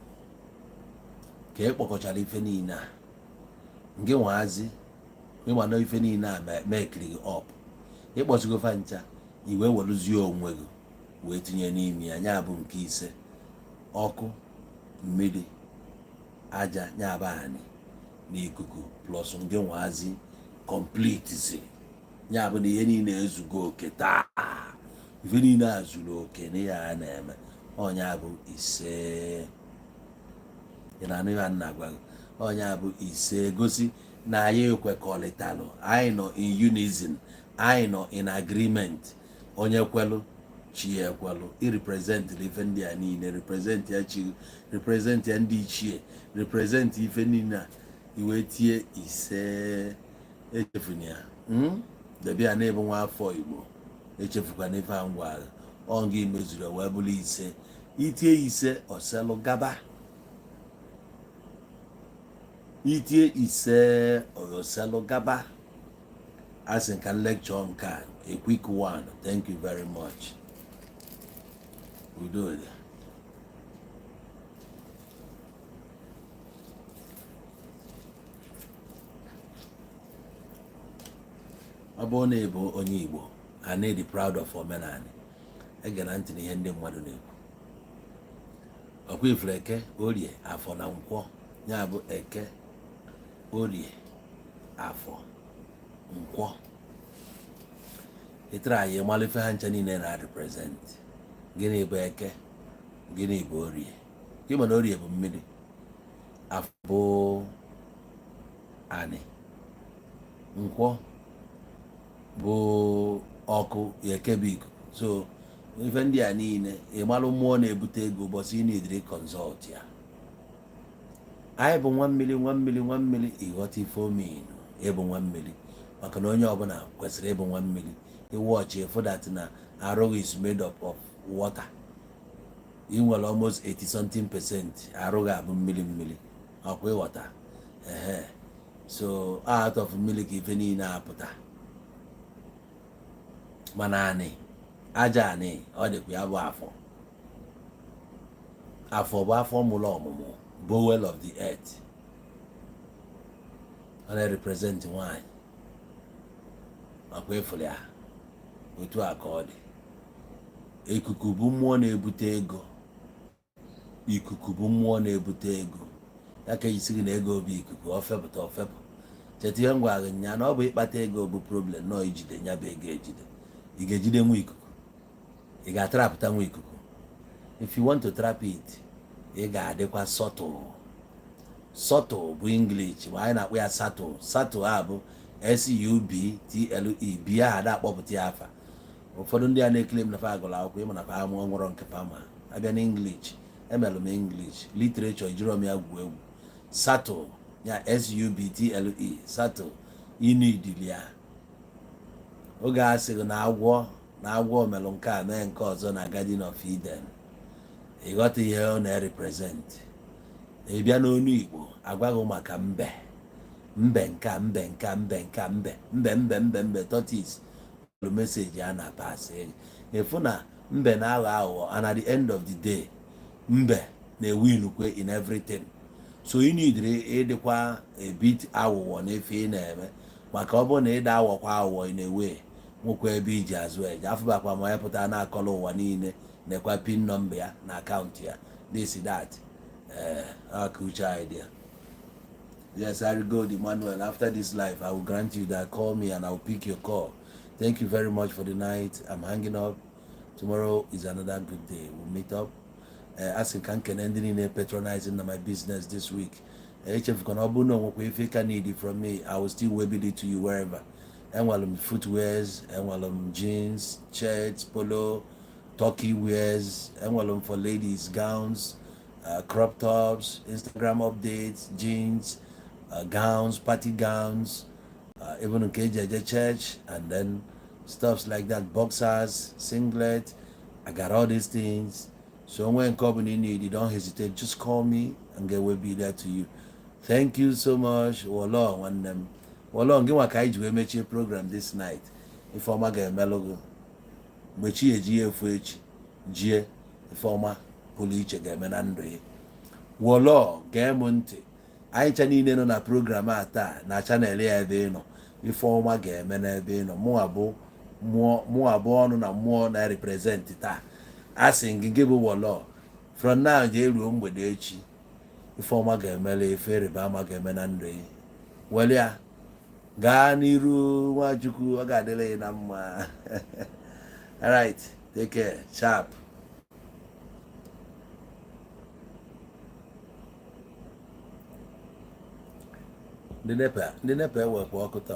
Ka ị kpọkọchara ife niile a, nke nwazi ịma na ife niile a mekiri gị up, ịkpọsigo fa ncha, i wee weluzie onwe gị wee tinye n'ime ya. Nya bụ nke ise: ọkụ, mmiri, aja, nya bụ anị na ikuku, plus nke nwazi complete zi. Ya bụ na ihe niile ezugo oke taa, ife niile a zuru oke na ihe a na-eme. Ọnya bụ ise. Ị na-anụ ihe a na-agwa gị? Ọnya bụ ise, gosi na anyị ekwekọrịtalụ, anyị nọ in unison, anyị nọ in agreement. Onye kwelụ, chi ya ekwelụ. I represent ife ndị a niile, represent ya chi, represent ya ndị ichie, represent ife niile a, iwee tie ise. Echefuna ya. Debe ya n'ịbụ nwa afọ Igbo. Echefukwana ife a ngwa ọ gị mezuru wee bụrụ ise. Itie ise, oselụ gaba. Itie ise, oselụ gaba. A sị ka lecture nke a, a quick one. Thank you very much. Udo dị. Ọ bụrụ na ị bụ onye Igbo and dị proud of omenala, egena ntị n'ihe ndị mmadụ na-ekwu. Ọkwa ifuru Eke, Orie, Afọ na Nkwọ, ya bụ Eke, Orie, Afọ, Nkwọ. Ịtara anyị malụ ife ha ncha niile na represent. Gịnị bụ Eke? Gịnị bụ Orie? Gị ma na Orie bụ mmiri, Afọ bụ anị, Nkwọ bụ ọkụ, Eke bụ ikuku. So ife ndị a niile, ịmalụ mmụọ na-ebute ego ụbọchị ị na-ediri consult ya. Anyị bụ nwa mmiri, nwa mmiri, nwa mmiri. Ịghọta ife omenu ịbụ nwa mmiri, maka na onye ọbụla kwesịrị ịbụ nwa mmiri. Iwọchị ịfụ that na arụ is made up of water. Ị nwere almost 80 something percent arụ ga-abụ mmiri mmiri. Ọkwa ịghọta? Ehe, so out of mmiri ka ife niile apụta. Mana anị, aja anị, ọ dịkwa ya bụ afọ. Afọ bụ afọ mụrụ ọmụmụ, bowel of the earth. Ọ na-represent nwanyị. Ọkwa ịfụrụ ya? Otu a ka ọ dị. Ikuku bụ mmụọ na-ebute ego. Ikuku bụ mmụọ na-ebute ego. Ya ka ejisi gị na ego bụ ikuku, ọ fepụta, ọ fepụ. Cheta ihe m gwara gị nya na ọ bụ ịkpata ego bụ problem, nọọ ijide ya bụ ego ejide. Ị ga-ejide nwa ikuku? Ị ga-atrapụta nwa ikuku? If you want to trap it, ị ga-adịkwa subtle. Subtle bụ English ma anyị na-akpọ ya subtle. Subtle a bụ S-U-B-T-L-E, b aha ada akpọpụta ya afa. Ụfọdụ ndị a na-ekele m na fa agụrụ akwụkwọ, ịma na fa amụọ nwụrọ nke fa. Ma abịa na English, emelụ m English literature, ejiro m ya gwuo egwu. Subtle ya, subtle, subtle. Ịnidili ya oge a sịrị na agwọ, na agwọ melụ nke a, mee nke ọzọ na Garden of Eden. Ịghọta ihe ọ na-represent? Ị bịa n'onu Igbo, agwaghị maka mbe, mbe nka, mbe nka, mbe nka, mbe, mbe, mbe, mbe, mbe, tortoise bụ message a na-apasị. Efu na mbe na-aghọ aghụghọ, and at the end of the day mbe na-ewinukwe in everything. So ị need ịdịkwa a bit aghụghọ n'efe ị na-eme, maka ọ bụrụ na ịda aghọkwa aghụghọ ị na-ewe nwekwa ebe iji azụ eje. Afụbakwa ma ya pụta na-akọrọ ụwa niile nekwa PIN number ya na account ya, this, that. Ee, aka uche anyị dị ya. Yes, Gold Emmanuel, after this life I will grant you that. Call me and I will pick your call. Thank you very much for the night. I'm hanging up. Tomorrow is another good day. We'll meet up. Asị ka nkene ndị niile patronizing na my business this week. Echefukwana, ọ bụrụ na onwekwa ife ka need from me, I will still webit it to you wherever. Enwere m footwears, enwere m jeans, shirts, polo, turkey wears, enwere m for ladies gowns, crop tops, Instagram updates, jeans, gowns, party gowns, even nke eji eje church and then stuffs like that, boxers, singlet. I got all these things. So when company need you, don't hesitate, just call me and get will be there to you. Thank you so much. Wolo nwanne m, wolo ngị nwa ka anyị ji wee mechie program this night. Ifeọma ga-emelụ gị mgbe chi eji ya efu echi jie. Ifeọma pụrụ iche ga-eme na ndụ ya. Wolo, gee m ntị. Anyị ncha niile nọ na program a taa na channel ya, ebe ị nọ, ifeọma ga-eme n'ebe ị nọ. Mụọ abụọ ọnụ na mmụọ na represent taa. A sị gị, gị bụ wọlọ, from now jee ruo mgbede echi, ifeọma ga-emele, ife ịrịba ama ga-eme na ndụ ya. Were ya gaa n'iru. Nwachukwu, ọ ga-adịrị gị na mma. Alright, take care. Sharp. Ndị NEPA, ndị NEPA ewekwa ọkụ taa.